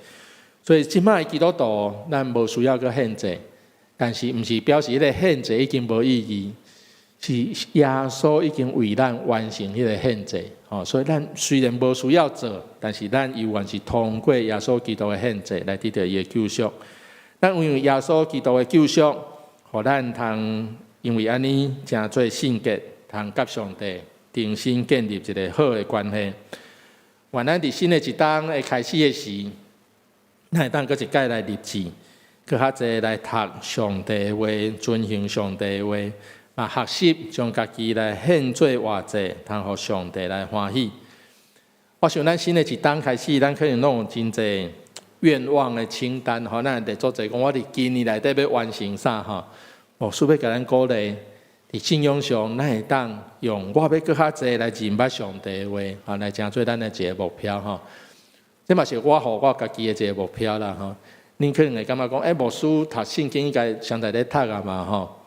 所以這擺基督徒，咱無需要閣獻祭，但是毋是表示彼个獻祭已經無意義，是耶穌已經為咱完成彼个獻祭。吼，所以咱雖然無需要做，但是咱猶原是通過耶穌基督的獻祭來得著伊的救贖。咱因為耶穌基督的救贖，予咱通因為按呢成做聖潔，通佮上帝重新建立一个好的關係。願咱佇新的一冬的開始的時，咱會當閣一擺來立志，閣較濟來讀上帝的話，遵行上帝的話，嘛學習將家己來獻做活祭，通予上帝來歡喜。我想咱新的一冬開始，咱可能攏有真濟願望的清單，吼，咱會做者講，我佇今年內底欲完成啥吼？牧師欲共咱鼓勵，佇信仰上，咱會當用我欲閣較濟來認捌上帝的話，吼，來成做咱的一個目標吼。這嘛是我予我家己的一個目標啦吼。恁可能會感覺講，欸，牧師讀聖經應該常在咧讀啊嘛吼。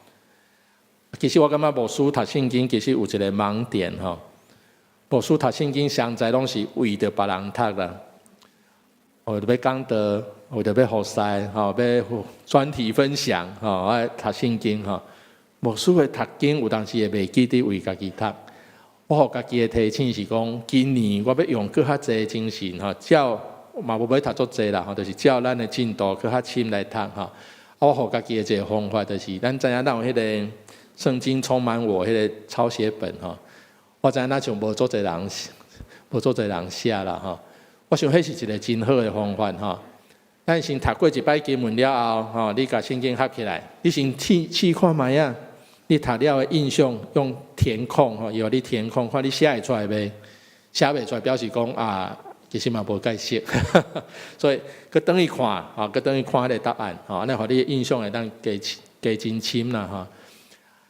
其實我感覺牧師讀聖經其實有一個盲點吼。牧師讀聖經常在攏是為著別人讀啦。為著欲講道，為著欲服侍，吼，欲專題分享，吼，愛讀聖經吼。牧師的讀經有當時會袂記得為家己讀。我予家己的提醒是講，今年我欲用閣較濟精神吼，照嘛無欲讀足濟啦，吼，就是照咱的進度閣較深來讀吼。啊，我予家己的一個方法就是，咱知影咱有彼个聖經充滿我彼个抄寫本吼。我知影若像無足濟人，無足濟人寫啦吼。我想彼是一個真好的方法吼。咱先讀過一擺經文了後，吼，你共聖經合起來，你先試試看覓仔。你讀了的印象用填空吼，伊予你填空，看你寫會出來袂？寫袂出來表示講啊，其實嘛無解釋。所以，閣轉去看，吼，閣轉去看彼个答案，吼，按呢予你的印象會當加加真深啦，吼。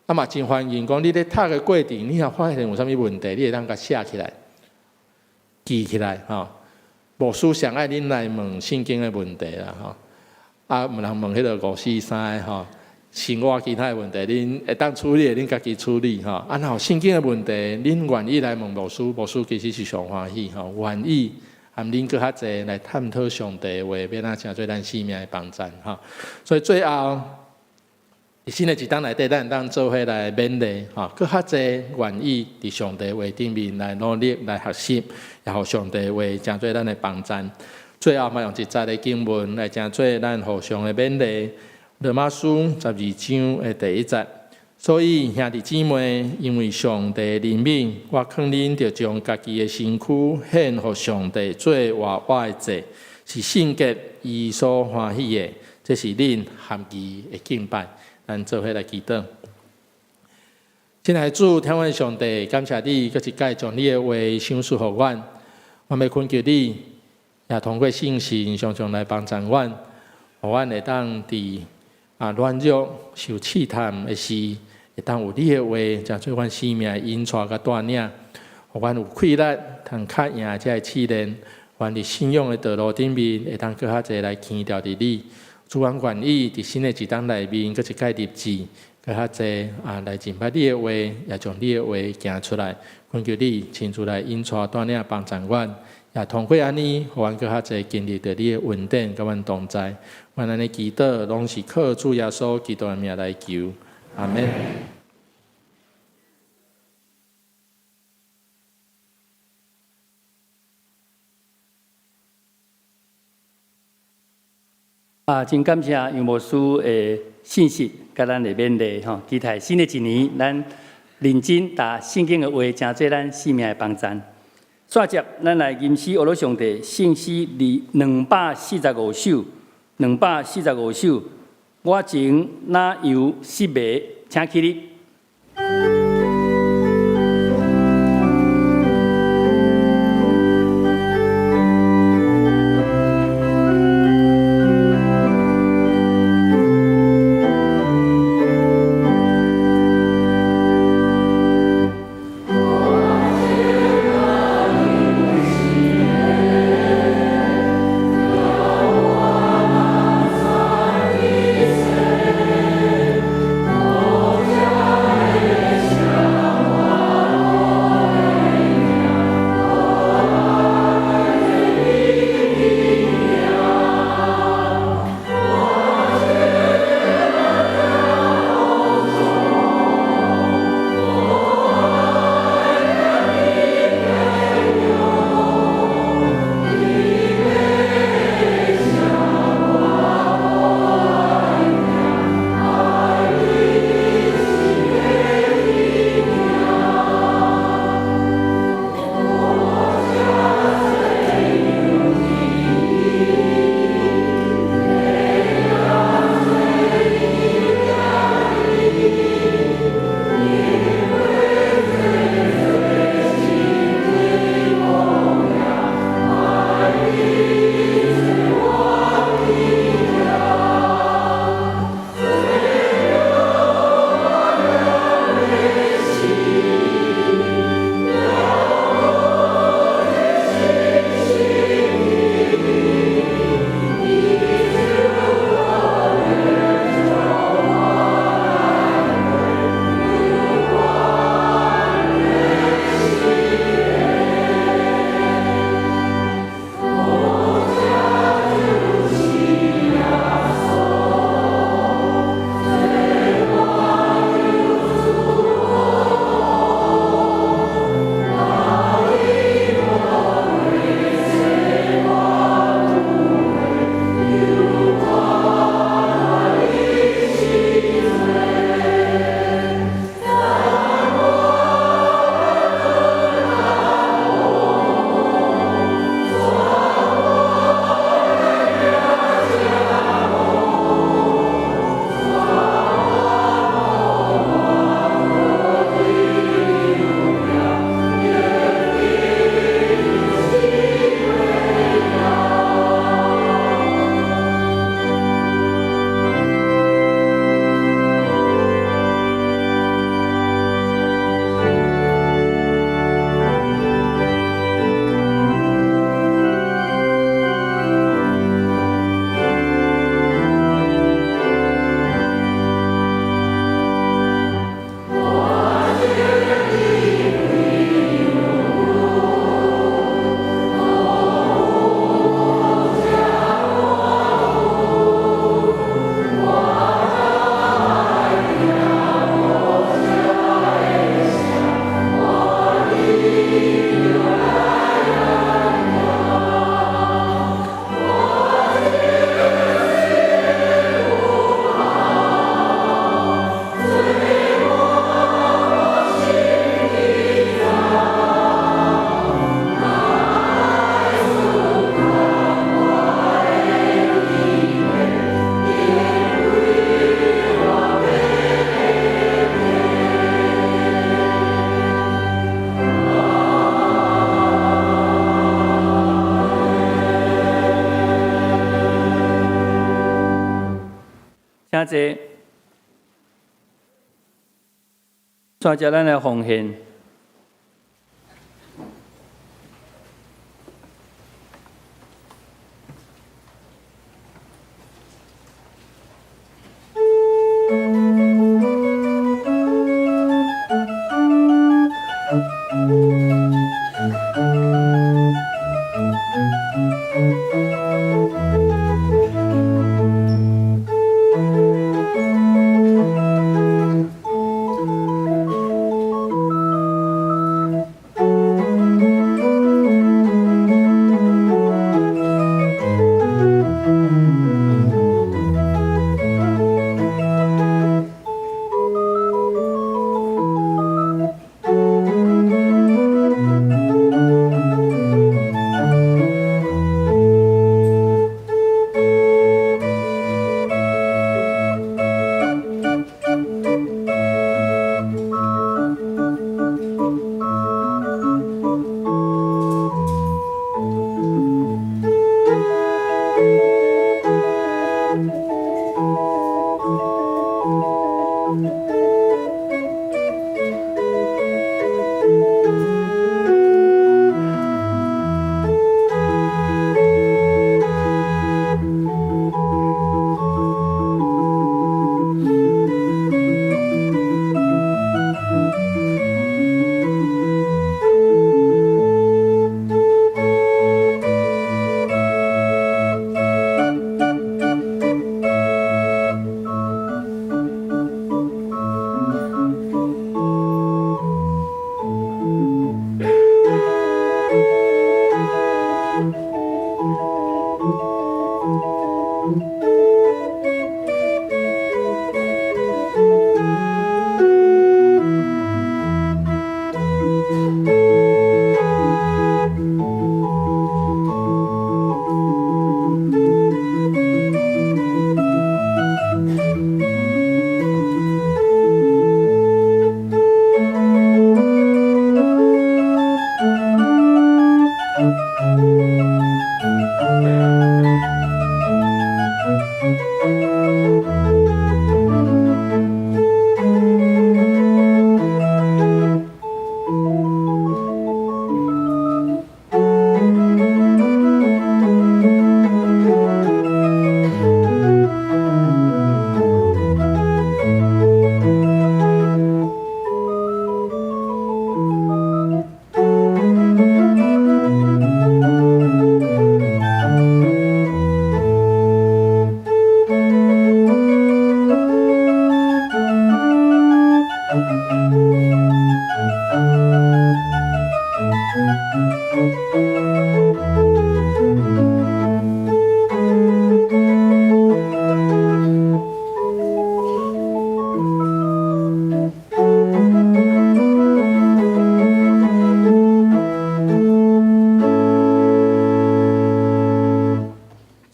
啊嘛真歡迎講，你咧讀的過程，你若發現有啥物問題，你會當共寫起來、記起來，吼。牧師上愛恁來問聖經的問題啦，吼。啊，毋通問彼个五四三的吼。生活其他的問題，恁會當處理的，恁家己處理吼。啊，若有聖經的問題，恁願意來問牧師，牧師其實是上歡喜吼，願意和恁閣較濟來探討上帝的話，欲按怎成做咱生命的幫贊吼。所以最後，新的一冬內底，咱會當做伙來勉勵吼，閣較濟願意佇上帝話頂面來努力來學習，也予上帝話成做咱的幫贊。最後嘛，用一節的經文來成做咱互相的勉勵。羅馬書12章的第一節，所以兄弟姊妹，因為上帝憐憫，我勸恁著將家己的身軀獻予上帝做活活的祭，是聖潔、伊所歡喜的。這是恁合宜的敬拜。咱做伙來祈禱。親愛的主，天父上帝，感謝你閣一擺將你的話賞賜予阮，我欲懇求你，也通過聖神常常來幫助阮，予阮會當佇啊軟弱受試探的時，會當有你的話，成做阮生命的引帶佮帶領，予阮有氣力通較贏這个試煉，阮佇信仰的道路頂面，會當閣較濟來牽牢佇你。主，阮願意佇新的一冬內面，閣一擺立志，閣較濟啊來認捌你的話，也將你的話行出來。懇求你親自來引帶帶領幫助阮，也通過按呢，予阮閣較濟經歷著你的恩典，佮阮同在。阮按呢祈禱，攏是靠主耶穌基督的名來求，阿們。啊，真感謝楊牧師的信息，佮咱的勉勵吼。期待新的一年，咱認真讀聖經的話，成做咱生命的幫贊。煞接，咱來吟詩學樂上帝聖詩245首，245首。我情哪有失迷，請起立。我情哪有失迷。帶著咱來奉獻。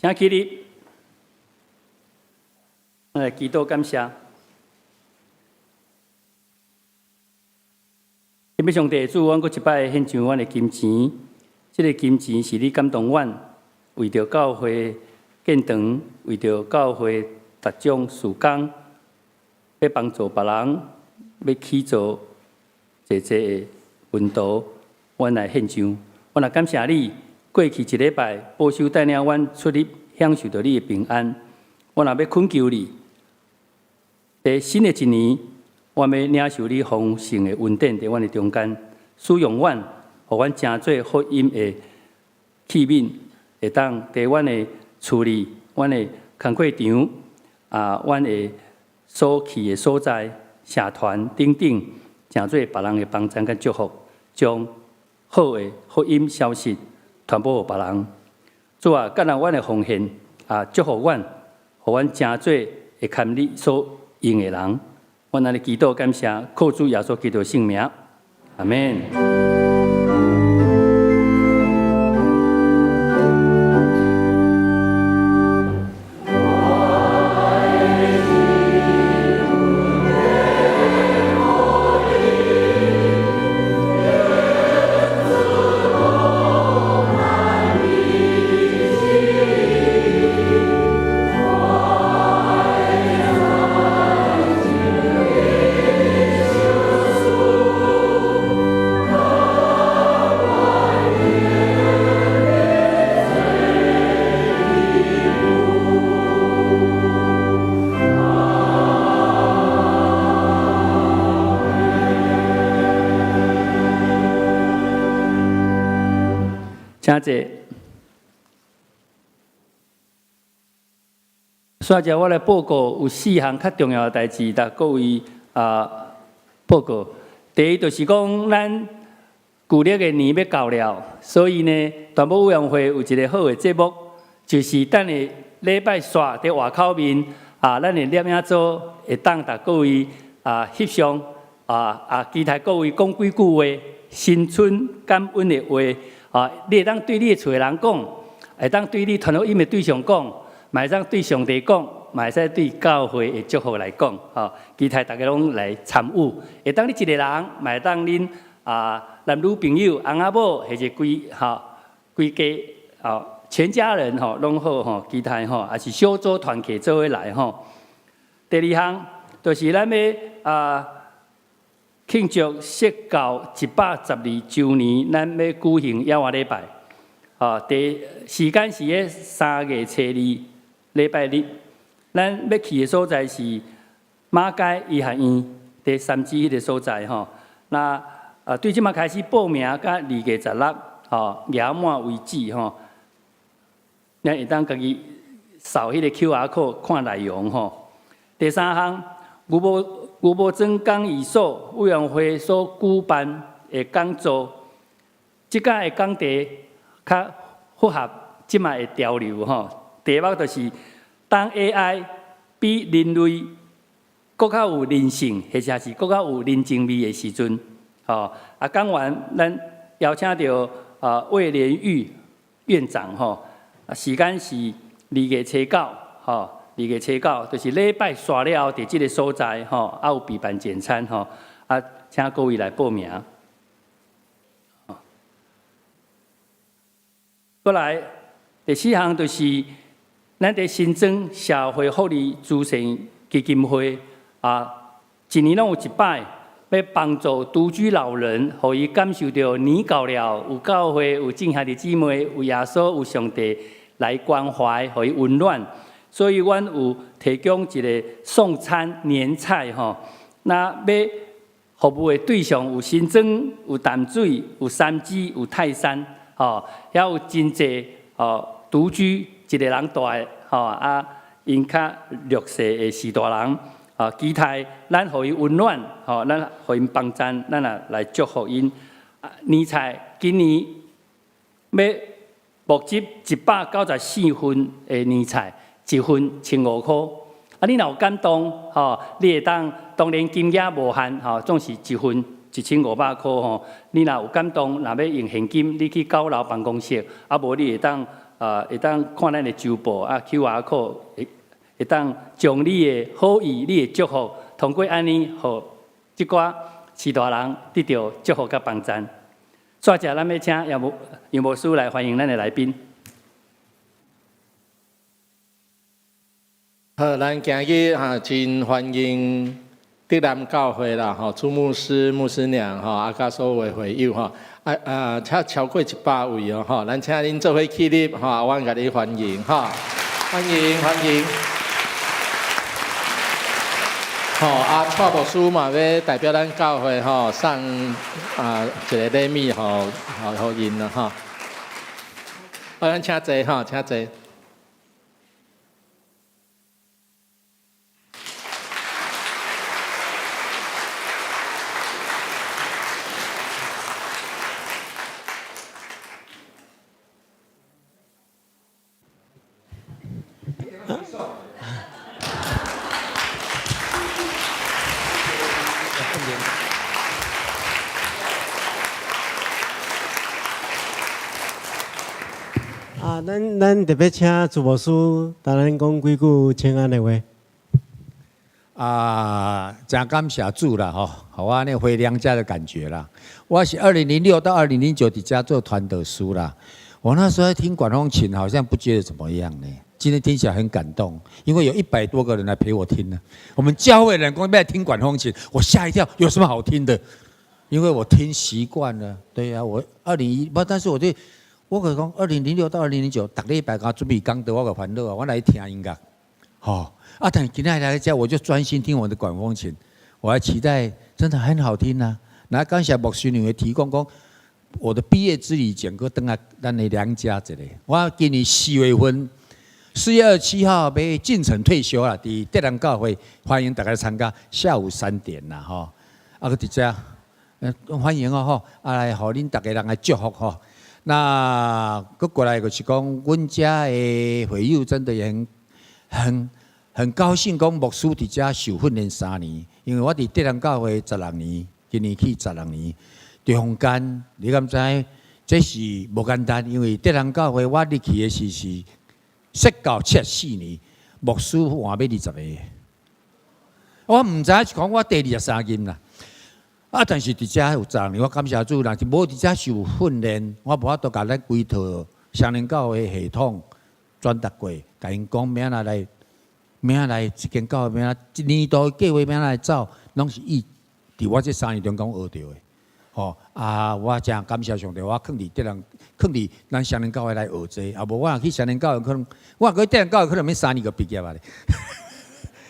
請起立，咱來祈禱感謝。天父上帝，主，阮閣一擺獻上阮的金錢，這个金錢是你感動阮，為著教會建堂，為著教會達獎事工，欲幫助別人，欲起造濟濟的門徒，阮來獻上。阮也感謝你，過去一禮拜保守帶領阮出入，享受著你的平安。阮也欲懇求你，佇新的一年，阮欲領受你豐盛的恩典佇阮的中間，使用阮，予阮成做福音的器皿，會當佇阮的厝裡、阮的工課場、阮的所去的所在、社團等等，成做別人的幫贊佮祝福，將好的福音消息傳播予別人。主啊，感恩阮的奉獻，祝福阮，予阮成做會堪你所用的人。阮按呢祈禱感謝，靠主耶穌基督聖名，阿們。請坐。煞者我來報告有四項較重要的代誌，共各位報告。第一就是講，咱舊曆的年欲到了，所以呢，傳播委員會有一個好的節目，就是等下禮拜煞佇外口面啊，咱的攝影組會當共各位翕相，期待各位講幾句話，新春感恩的話啊，你會當對你的厝的人講，會當對你傳福音的對象講，嘛會當對上帝講，嘛會使對教會的祝福來講，吼，期待逐家攏來參與。會當你一個人，嘛會當恁男女朋友、翁仔某，或者規吼規家吼全家人吼攏好吼，期待吼，也是小組團契做伙來吼。第二項就是咱欲慶祝釋教112週年，咱欲舉行野活禮拜。第時間是咧3月初2禮拜日，咱欲去的所在是馬偕醫學院佇三芝彼个所在吼。那對這馬開始報名，到2月16，吼，額滿為止吼。咱會當家己掃彼個 QR code 看內容吼。第三項，牛埔莊講義所委員會所舉辦的講座，這擺的講題較符合這馬的潮流吼。題目就是當 AI 比人類閣較有人性，或者是閣較有人情味的時陣，吼。講員咱邀請著魏連玉院長吼。時間是2月初9，吼，2月初9，就是禮拜煞了後，佇這个所在，吼，有備辦簡餐，吼，請各位來報名。過來第四項就是咱佇新莊社會福利慈善基金會一年攏有一擺，欲幫助獨居老人，予伊感受著年到了有教會、有眾兄弟姊妹、有耶穌、有上帝來關懷，予伊溫暖。所以阮有提供一个送餐年菜吼。那欲服務的對象有新莊、有淡水、有三芝、有泰山，吼，遐有真濟吼獨居一个人蹛的吼，𪜶較弱勢的序大人，期待咱予伊溫暖，吼，咱予𪜶幫贊，咱也來祝福𪜶。年菜今年欲募集194份的年菜，一份1500箍。你若有感動，吼，你會當當然金額無限，吼，總是一份1500箍吼。你若有感動，若欲用現金，你去九樓辦公室，無你會當看咱的周報QR code，會當將你的好意、你的祝福，通過按呢，予這寡序大人得著祝福佮幫贊。煞者，咱欲請楊牧師來歡迎咱的來賓。好，咱今日真歡迎德南教會啦，吼，朱牧師、牧師娘吼，佮所有的會友吼，超過100位哦，吼，咱請恁做伙起立，吼，阮共你歡迎，吼，歡迎歡迎。吼，蔡牧師嘛欲代表咱教會吼送一个禮物吼，予𪜶啦吼。好，咱請坐吼，請坐。咱特別請朱牧師，同咱講幾句請安的話。真感謝主啦，吼，予我按呢回娘家的感覺啦。我是2006到2009佇遮做傳道師啦。我那時候聽管風琴，好像不覺得怎麼樣呢。今天聽起來很感動，因為有100多個人來陪我聽呢。我們教會人講欲來聽管風琴，我嚇一跳，有什麼好聽的？因為我聽習慣了。對呀，我二零一不，但是我對。我共你講，2006到2009，逐禮拜共準備講道，我個煩惱啊，我來聽音樂，吼啊！但今仔來遮，我就專心聽我的管風琴，我還期待，真的很好聽啊。那感謝牧師娘的提供，講我的畢業之旅整個轉來咱的娘家一下。我今年4月份，4月27號欲進城退休啦，佇德南教會歡迎大家參加，下午3點啦，吼。啊，閣佇遮，歡迎哦，吼，啊來予恁逐家人來祝福吼。那閣過來就是講，阮遮的會友真的也很高興，講牧師佇遮受訓練3年，因為我佇德南教會十六年，今年去十六年，中間你敢知？這是無簡單，因為德南教會我入去的時是設教74年，牧師換欲20個，我毋知影是講我第23任啦。啊！但是佇遮有十六年，我感謝主，若是無佇遮受訓練，我無法度共咱規套雙連教會系統轉達過，共𪜶講欲按怎來，欲按怎來，這間教會欲按怎一年度計劃欲按怎來走，攏是伊佇我這3年中間學著的。吼啊！我誠感謝上帝，我囥佇德人，囥佇咱雙連教會來學這，啊無我若去雙連教會，可能我若去德人教會，可能免3年就畢業啊咧。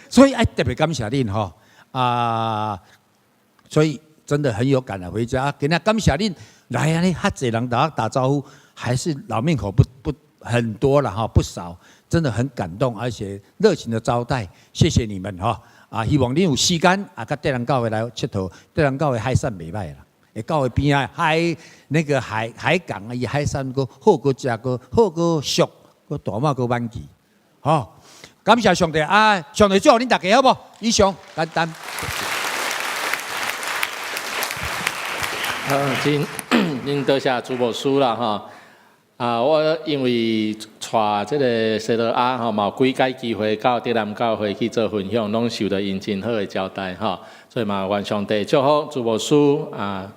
所以愛特別感謝恁吼啊！所以。真的很有感啊！回家今仔感謝恁來按呢，較濟人共我打招呼，還是老面孔不很多了哈，不少，真的很感動，而且熱情的招待，謝謝你們哈！啊，希望恁有時間啊，佮德南教會來𨑨迌，德南教會海產袂䆀啦，會教會邊仔海那個海港啊，伊海產閣好閣食閣好閣俗，閣大滿閣滿意，吼！感謝上帝啊！上帝祝福恁大家好無？以上簡單。好，真真多謝朱牧師啦吼。啊，我因為帶這个西羅亞吼，嘛有幾擺機會到德南教會去做分享，攏受著𪜶真好的招待吼。所以嘛，願上帝祝福朱牧師啊，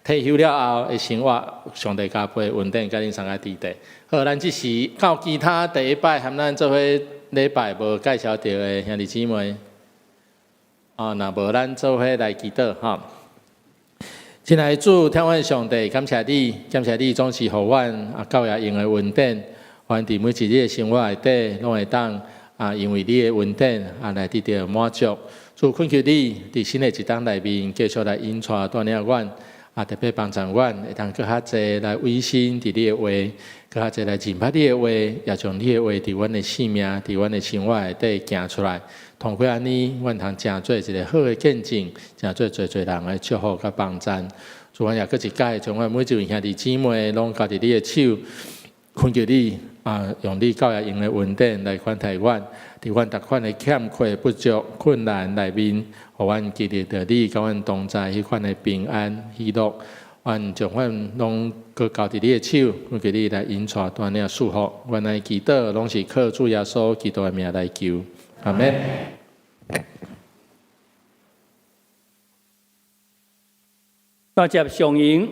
退休了後的生活，上帝加倍恩典，佮恁三个弟弟。好，咱這時到其他第一擺含咱做伙禮拜無介紹著的兄弟姊妹，哦，若無咱做伙來祈禱吼。親愛的主，天父上帝，感謝你，感謝你總是予阮啊教會用的恩典，阮佇每一日的生活內底，攏會當啊，因為你的恩典啊來得著滿足。主懇求你，佇新的一冬內面，繼續來引帶帶領阮，啊，特別幫助阮會當閣較濟來委身佇你的話，閣較濟來認捌你的話，也將你的話佇阮的生命、佇阮的生活內底行出來。通過按呢，阮通成做一个好的見證，成做濟濟人的祝福佮幫贊。主，阮也閣一擺，將阮每一位兄弟姊妹攏交佇你的手，懇求你啊，用你教會用的恩典來款待阮，佇阮逐款的欠缺、不足、困難內面，予阮經歷著你佮阮同在彼款的平安喜樂。阮將阮攏閣交佇你的手，懇求你來引帶帶領祝福。阮的祈禱攏是靠主耶穌基督的名來求，阿們。帶接上引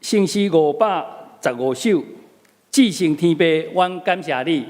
聖詩515首，至聖天父，阮感謝你。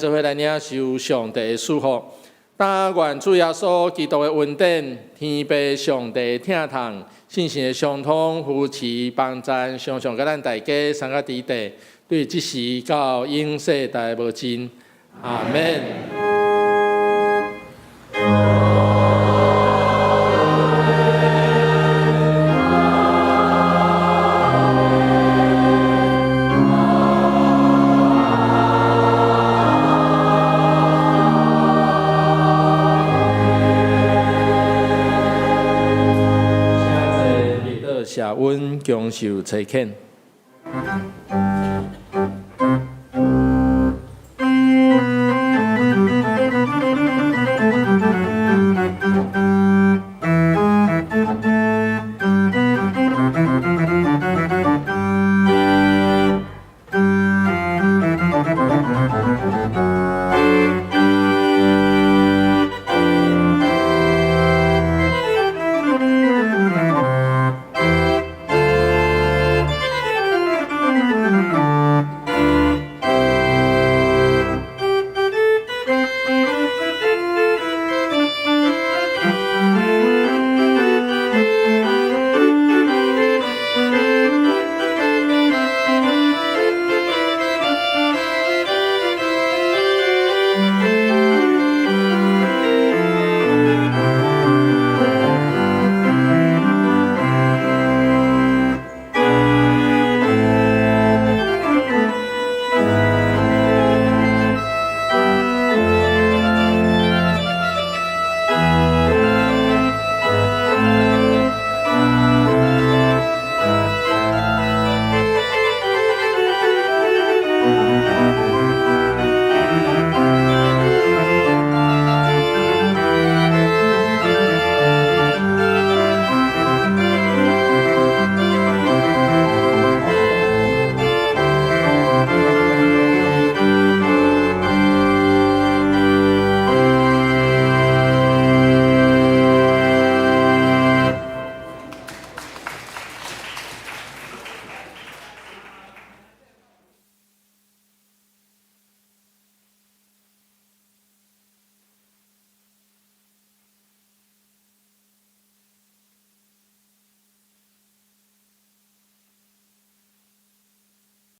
做伙來領受上帝的祝福。但願主耶穌基督的恩典、天父上帝疼痛、聖神的相通、扶持、幫贊，常常佮咱大家三個佇地，對這時到永世代無盡。阿門。請坐，謝阮享受差遣。